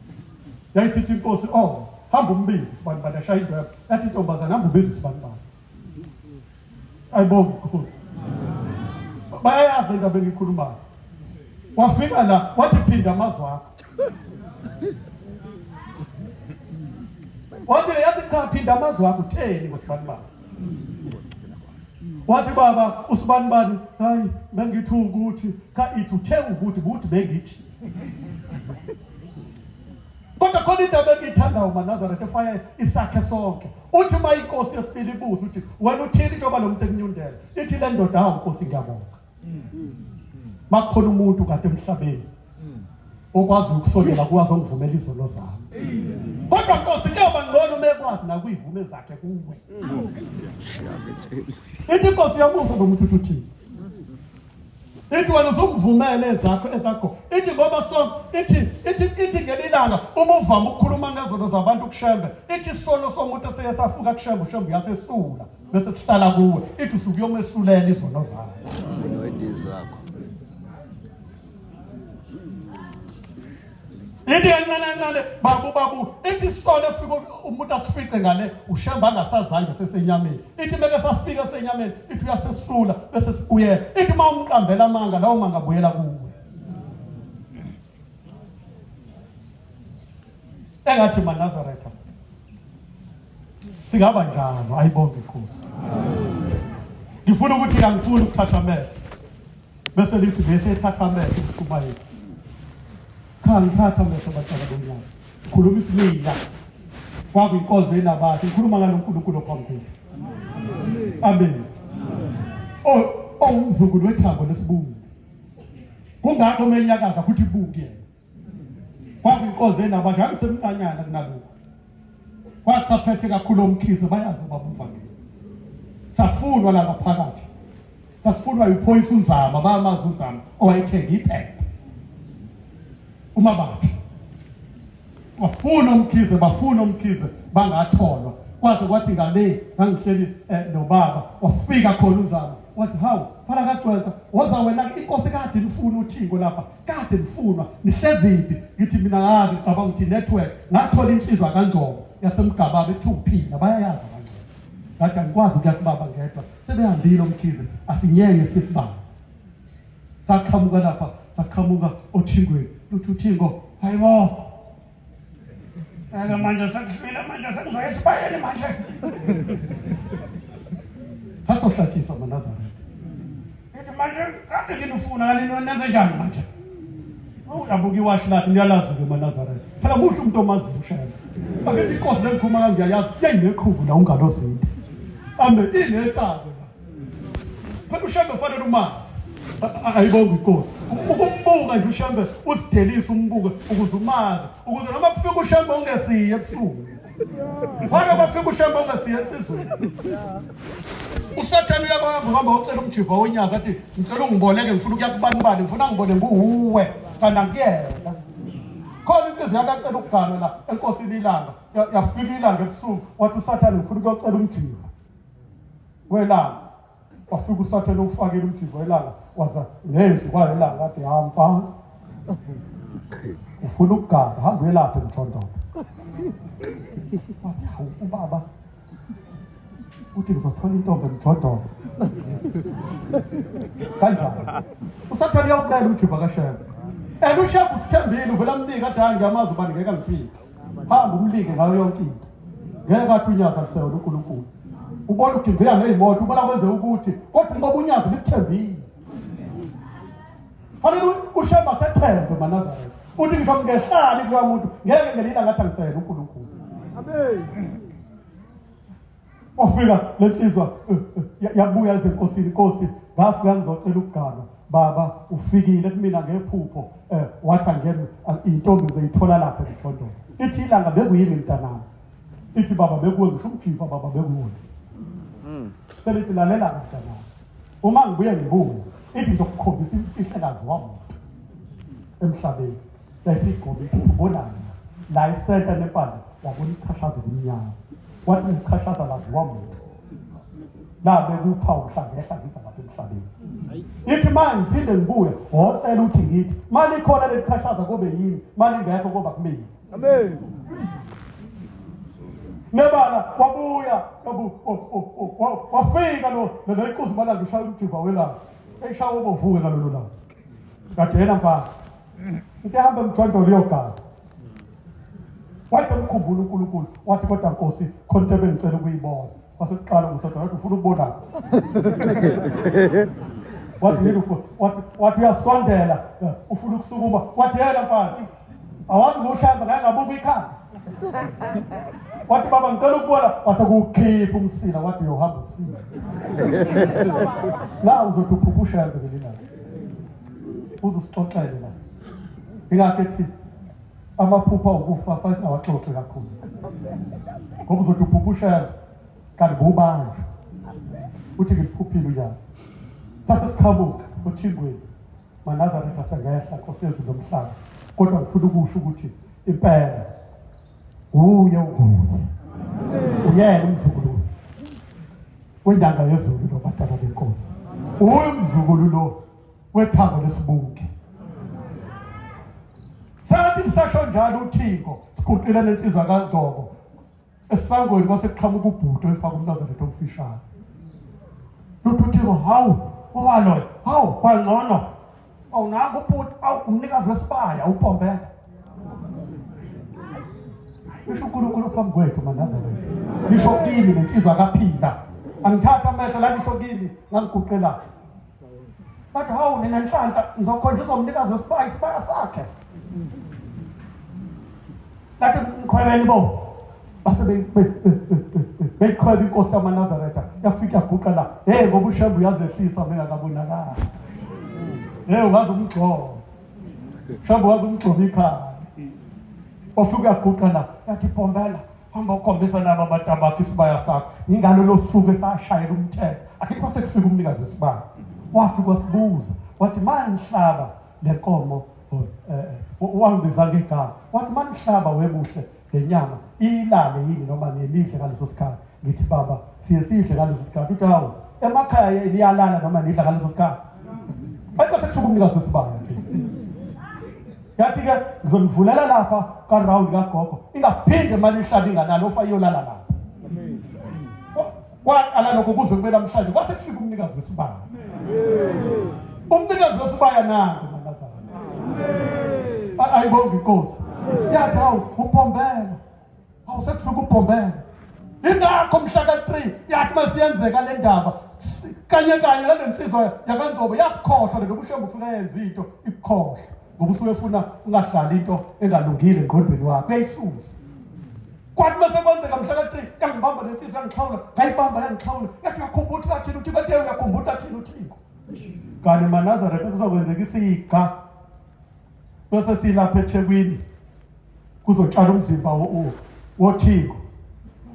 yayisithi inkosi oh hamba umbize usibanibani yashaya into yakho yathi intombazane hamba ubize usibanibani ayibonge inkosi bayayazi indaba engiyikhulumayo wafika la wathi phinda amazwi akho wathi yathi cha phinda amazwi akho utheni ngosibanibani wathi baba usibanibani hayi bengithi ukuthi cha ithi uthe ukuthi ukuthi bengithi kodwa khona indaba engiyithandayo maNazaretha efaya isakhe sonke uthi uma inkosi yesibili ibuza ukuthi wena uthini njengoba lo muntu ekunyundela ithi le ndoda hawu nkosi ngiyabonga makukhona umuntu kade emhlabeni okwazi ukusondela kuwe azongivumela izono zami kodwa nkosi kuyoba ngcono uma ekwazi nakuyivume zakhe kuwe ithi inkosi uyabuza lo muntu uthi ithi wena usumvumele ezakho ezakho ithi ngoba so ithi ithi ithi ngelilanga uma uvama ukukhuluma ngezono zabantu kushembe ithi isono somuntu eseye safuka kushembe ushembe uyasesula bese sihlala kuwe ithi usuke uyomesulela izono zakho zakho ithi kancane kancane babu babu ithi isono efika umuntu asifice ngale ushemba angasazange sesenyameni ithi beke safika senyameni ithi uyasesula bese sibuyela ithi uma umqambela amanga lawo manga abuyela kuwe engathi maNazaretha singaba njalo ayibonge inkosi ngifuna ukuthi angifuni ukuthatha amehlo bese lithi bese ethatha amehlo umshumayeli cha ngithatha amehlo bantwana bonyaka khuluma isimila kwakuyinkonzo enabantu ngikhuluma ngalo nkulunkulu ophambi kwethu amen owumzukulu wethambo lesibungu kungakho menyakaza kuthi buku yena Kwakuyinkonzo enabantu ngangisemcanyana kunalokhu. Kwathi saphethe kakhulu omkhize bayazi ubaba umvangeli. Safunwa la ngaphakathi. Sasifunwa yiphoyisa uNzama bayamazi uNzama owayethenga iphepha. Umabatha. Bafuna umkhize bafuna umkhize bangatholwa. Kwaze kwathi ngale ngangihleli eh, nobaba wafika khona uNzama wathi hawu fana kagcwensa woza wena inkosi kade nifuna uthingo lapha kade nifunwa nihleziphi ngithi mina ngazi ngicabanga ukuthi network ngathola insizwa kaNgcobo yasemgababa ethi uphila bayayazi abangcobo ngathi angikwazi ukuya kubaba ngedwa sebehambile omkhize asinyenge sikubaba saqhamuka lapha saqhamuka othingweni luthi uthingo hayibo Ake manje sekuhlwile manje sengizoya esibayeni manje. Sasohlatshisa amaNazaretha. Ithi manje kade nginifuna kanti nenze njani manje? Uyabuka iwashi lathi niyalazi-ke maNazaretha. Phela muhle umuntu omaziyo uShembe. Akithi inkosi lengikhuluma kangiyayazi yayineqhubu la ungalozinto. Ambe inetsako la. Phela uShembe ufanele umazi. Ayibonge inkosi. Ukumbuka nje uShembe uzidelise umbuke ukuze umazi ukuze noma kufika uShembe ungesiye ebusuku. Wake kwafika uShembe ongesiye ensizweni. uSathane uyabamba uhamba ucela umjiva wonyazi athi ngicela ungiboleke ngifuna ukuya kubani bani ngifuna ngibone nguwuwe kanti angiyena. Khona insizwa yakacela ukuganwa la enkosini ilanga yafika ilanga ebusuku wathi uSathane ngifuna ukuyocela umjiva. Welanga wafika usathane ufakile umjivo welanga waza nezwi kwayelanga athi ha mfana ufuna ukugaba hamba uyelapha emjondolo wathi hawu ubaba uthi ngizothola intombi emjondolo kanjani usathane uyawucela umjiva kashembe and ushembe usithembile uvela amnike athi hayi ngiyamazi ubani ngeke angifike hamba umlike ngayo yonke into ngeke athi unyazi aluseyona uNkulunkulu ubona ugingqika ngeyimoto ubona kwenze ukuthi kodwa ngoba unyazi likuthembile fanele ushemba sethembe manazaretha uthi ngisho ngehlali kuloya muntu ngeke ngelila ngathi angiseyena uNkulunkulu amen Wafika lensizwa eh, eh, yabuya ezenkosini inkosi ngafika ngizocela ukuganwa baba ufikile kumina ngephupho eh wathi angeke intombi ngizoyithola lapha eMjondolo. Ithi ilanga bekuyini mntanami? Ithi baba bekuwe ngisho umjiva baba bekuwe. Selithi lalela mntanami. Uma ngibuye ngibuye ithi ngizokukhombisa imfihlekazi wamuntu emhlabeni. Yayisigqobe ithi ubonani la isenta nempandla wabona ichashaza elimnyama. Wathi ngichashaza laziwa muntu. Nabe kupha mhla ngehla ngiza lapha emhlabeni. Ithi ma ngiphinde ngibuye wocela uthi ngithi mali ikhona lelichashaza kobe yimi mali ingekho koba kumina. Amen. Nebala wabuya wafika lo leliquzu malanga ushaya umjiva welanga eyishaya ubovuke ngalolo langa kade yena mfana into ehamba emjondolo iyogana wayesemkhumbula uNkulunkulu wathi kodwa Nkosi khona into ebengicela ukuyibona wasekuqala nguSathane wathi ufuna ukubonani wathi yini ufuna wathi wathi uyasondela ufuna ukusukuma wathi yena mfana awazi ngoshamba ngake ngabuka ikhanda wathi baba ngicela ukubona wase kuwukhipha umsila wathi uyohamba usila la uzothi uphupha ushembe ngelilanga uzusixoxele la ingakho ethi amaphupha okufa fanele singawaxoxi kakhulu ngoba uzothi uphupha ushembe kanti bubanjwa uthi ngiphuphile uyazi sase siqhamuka othingweni maNazaretha sengehla Nkosi yezulu nomhlaba kodwa ngifuna ukusho ukuthi impela uye unguye uyena umzukulu wenyanga yezulu lo batana benkosi uye umzukulu lo wethango lesibuke sathi lisasho njalo uthingo siguqile lensizwa kaNgcobo esangweni kwase kuqhamuka ubhuti oyifaka umnazaretha omfishane lutho uthingo hawu owaloyo hawu kwangcono awu nangu ubhuti awu umnikazi wesibaya upombela Ngisho uNkulunkulu phambi kwethu maNazaretha. Ngisho kimi lensizwa kaphila. Angithatha amehlo la ngisho kimi ngangiguqela. Bathi hawu nina nhlanhla ngizokhonjiswa umnikazi wesibaya isibaya sakhe. Bathi ngikhwebeni bo. Base beyiqhweba inkosi yamaNazaretha yafika yaguqa la. Hey ngoba uShembe uyazehlisa bengakabonakali. Hey ungaze umgxobe. Shembe waze umgxobe ikhanda. Wafika uyaguqa la yathi Pombela hamba ukhombisa nabo abantu abakho isibaya sakho ingalo losuku esashayela umthetho akekho sekufika umnikazi wesibaya wafika wasibuza wathi manihlaba le nkomo oh, eh, eh, wangibiza ngegama wathi manihlaba webuhle lenyama iyilale yini noma niyidle ngaleso sikhathi ngithi baba siye sidle ngaleso sikhathi uthi hawu emakhaya niyalala noma nidla ngaleso sikhathi ayikho sekusuka umnikazi wesibaya nje yathi ke ngizonivulela lapha ka-round kagogo ingaphinde imali ihlaba inganalo ofa iyolala lapha kwaqala lokho kuze kube namhlanje kwase kufika umnikazi wesibaya umnikazi wesibaya nangu manazana ayibonge inkosi yathi hawu uphombela Awu sekufika ubhombela. Ingakho mhla ka-3 yathi masiyenzeka le ndaba kanye kanye nale nsizwa yakaNgcobo yasikhohlwa le ubushembe ufika yenza into ikukhohlwa ngoba usuke efuna ungahlali into engalungile engqondweni wakho uyayisusa. Kwathi mase kwenzeka mhla ka-3 yangibamba le nsizwa yangixhawula ngayibamba yangixhawula yathi uyakhumbula ukuthi kathini uthi bathe uyakhumbula ukuthi athini uthiko. Kanti maNazaretha kuzokwenzeka isiga bese silapha eThekwini kuzotshala umzimba wothingo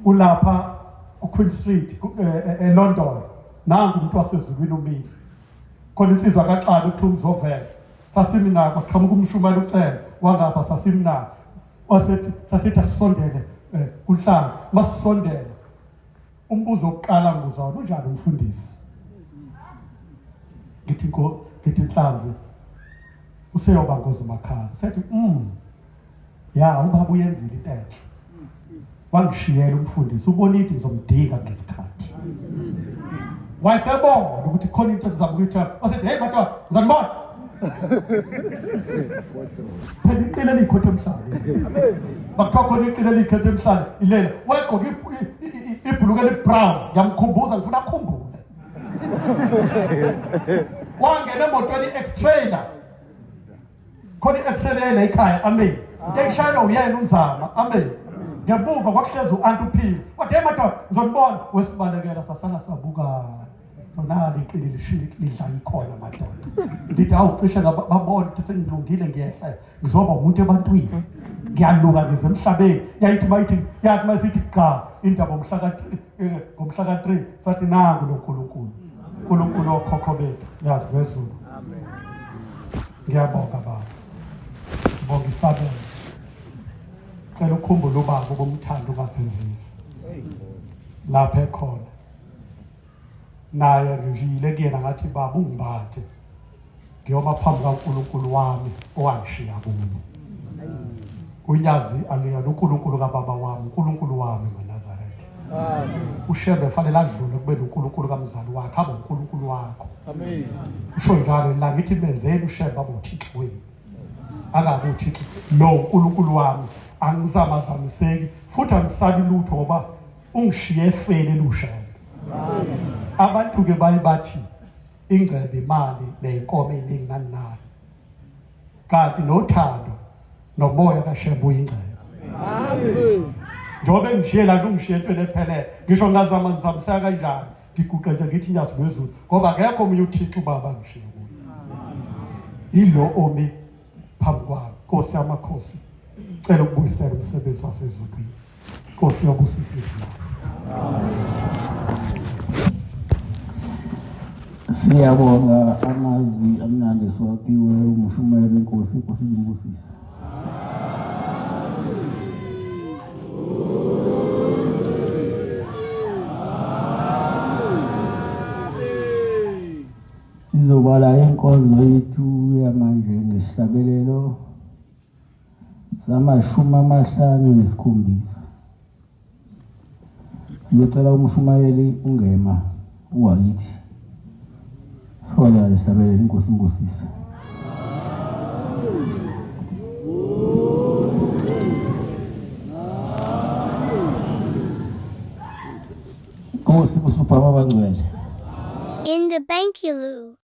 ulapha kuQueen Street eh, eh, eLondon nangu umuntu wasezulwini umile khona insizwa kaXabe kuthiwa umzovela sasimi nako qhamuka umshumayela ucele wangapha sasimi nako wasethi sasithi asisondele eh, kunhlanga masisondela Umbuzo wokuqala ngibuza wona unjani umfundisi? Ngithi nko ngithi inhlanzi useyoba ngozimakhaza. Sethi Ya ubaba uyenzile into enhle. Wangishiyela umfundisi ubona ukuthi ngizomdinga ngesikhathi. Wayesebona ukuthi khona into esizama ukuyithola. Wasethi hey madoda ngizonibona. Phela iqile likhotha emhlane. Bakuthiwa khona iqile likhetha emhlane ilela. Wayegqoke ibhuluke eli-brown ngiyamkhumbuza ngifuna akhumbule. Wangena emotweni i-X-Trailer. Khona i-X-Trailer ekhaya amen. Yayishayelwa uyena unzama amen. Ngemuva kwakuhlezi u-anti uphile. Wathi hey madoda ngizonibona wesibalekela sasala sabukana. Nali iqili lishile lidla ikhona madoda. Ngithi awu cishe babona ukuthi sengilungile ngiyehla ngizoba umuntu ebantwini. Ngiyaluka ngize emhlabeni. Yayithi mayithi yathi masithi cha indaba ngomhla ka ngomhla ka 3 sathi nangu lo Nkulunkulu. uNkulunkulu okhokho bethu yazi wezulu. Amen. Ngiyabonga baba. Ngibonga isabelo. Cela ukhumbule ubaba ubumthanda ungazenzisi. Lapha ekhona. Naye ngishiyile kuyena ngathi baba ungibathe. Ngiyoba phambi kaNkulunkulu wami owangishiya kuye. Unyazi aliyona uNkulunkulu kababa wami, uNkulunkulu wami maNazaretha. Amen. UShembe fanele adlule kube noNkulunkulu kamzali wakhe, abe uNkulunkulu wakho. Amen. Usho njalo la ngithi benzeni uShembe abe uThixo wenu. Angabe uThixo lo uNkulunkulu wami angizamazamiseki futhi angisabi lutho ngoba ungishiye efeni elushembe. Abantu ke baye bathi ingcebe imali neyinkomo eziningi nani nani. Kanti nothando nomoya kaShembe uyingcebo. Amen. Njengoba engishiye la ungishiye entweni ephelele ngisho ngazama ngizamiseka kanjani ngiguqe nje ngithi nyazi lwezulu ngoba akekho omunye uThixo ubaba ngishiye kuye. Yilo omi phambi kwami Nkosi yamakhosi cela ukubuyisela umsebenzi wasezulwini. Nkosi yobusisa izwi lakho. Siyabonga amazwi amnandi esiwaphiwe umushumayeli wenkosi, inkosi izimbusise. Sizobala inkonzo yethu yamanje ngesihlabelelo samashumi 57. Sizocela umshumayeli ungema uwakithi. Sihola lesihlabelelo inkosi imbusise. Nkosi busupha abangcwele. In the Bankulu.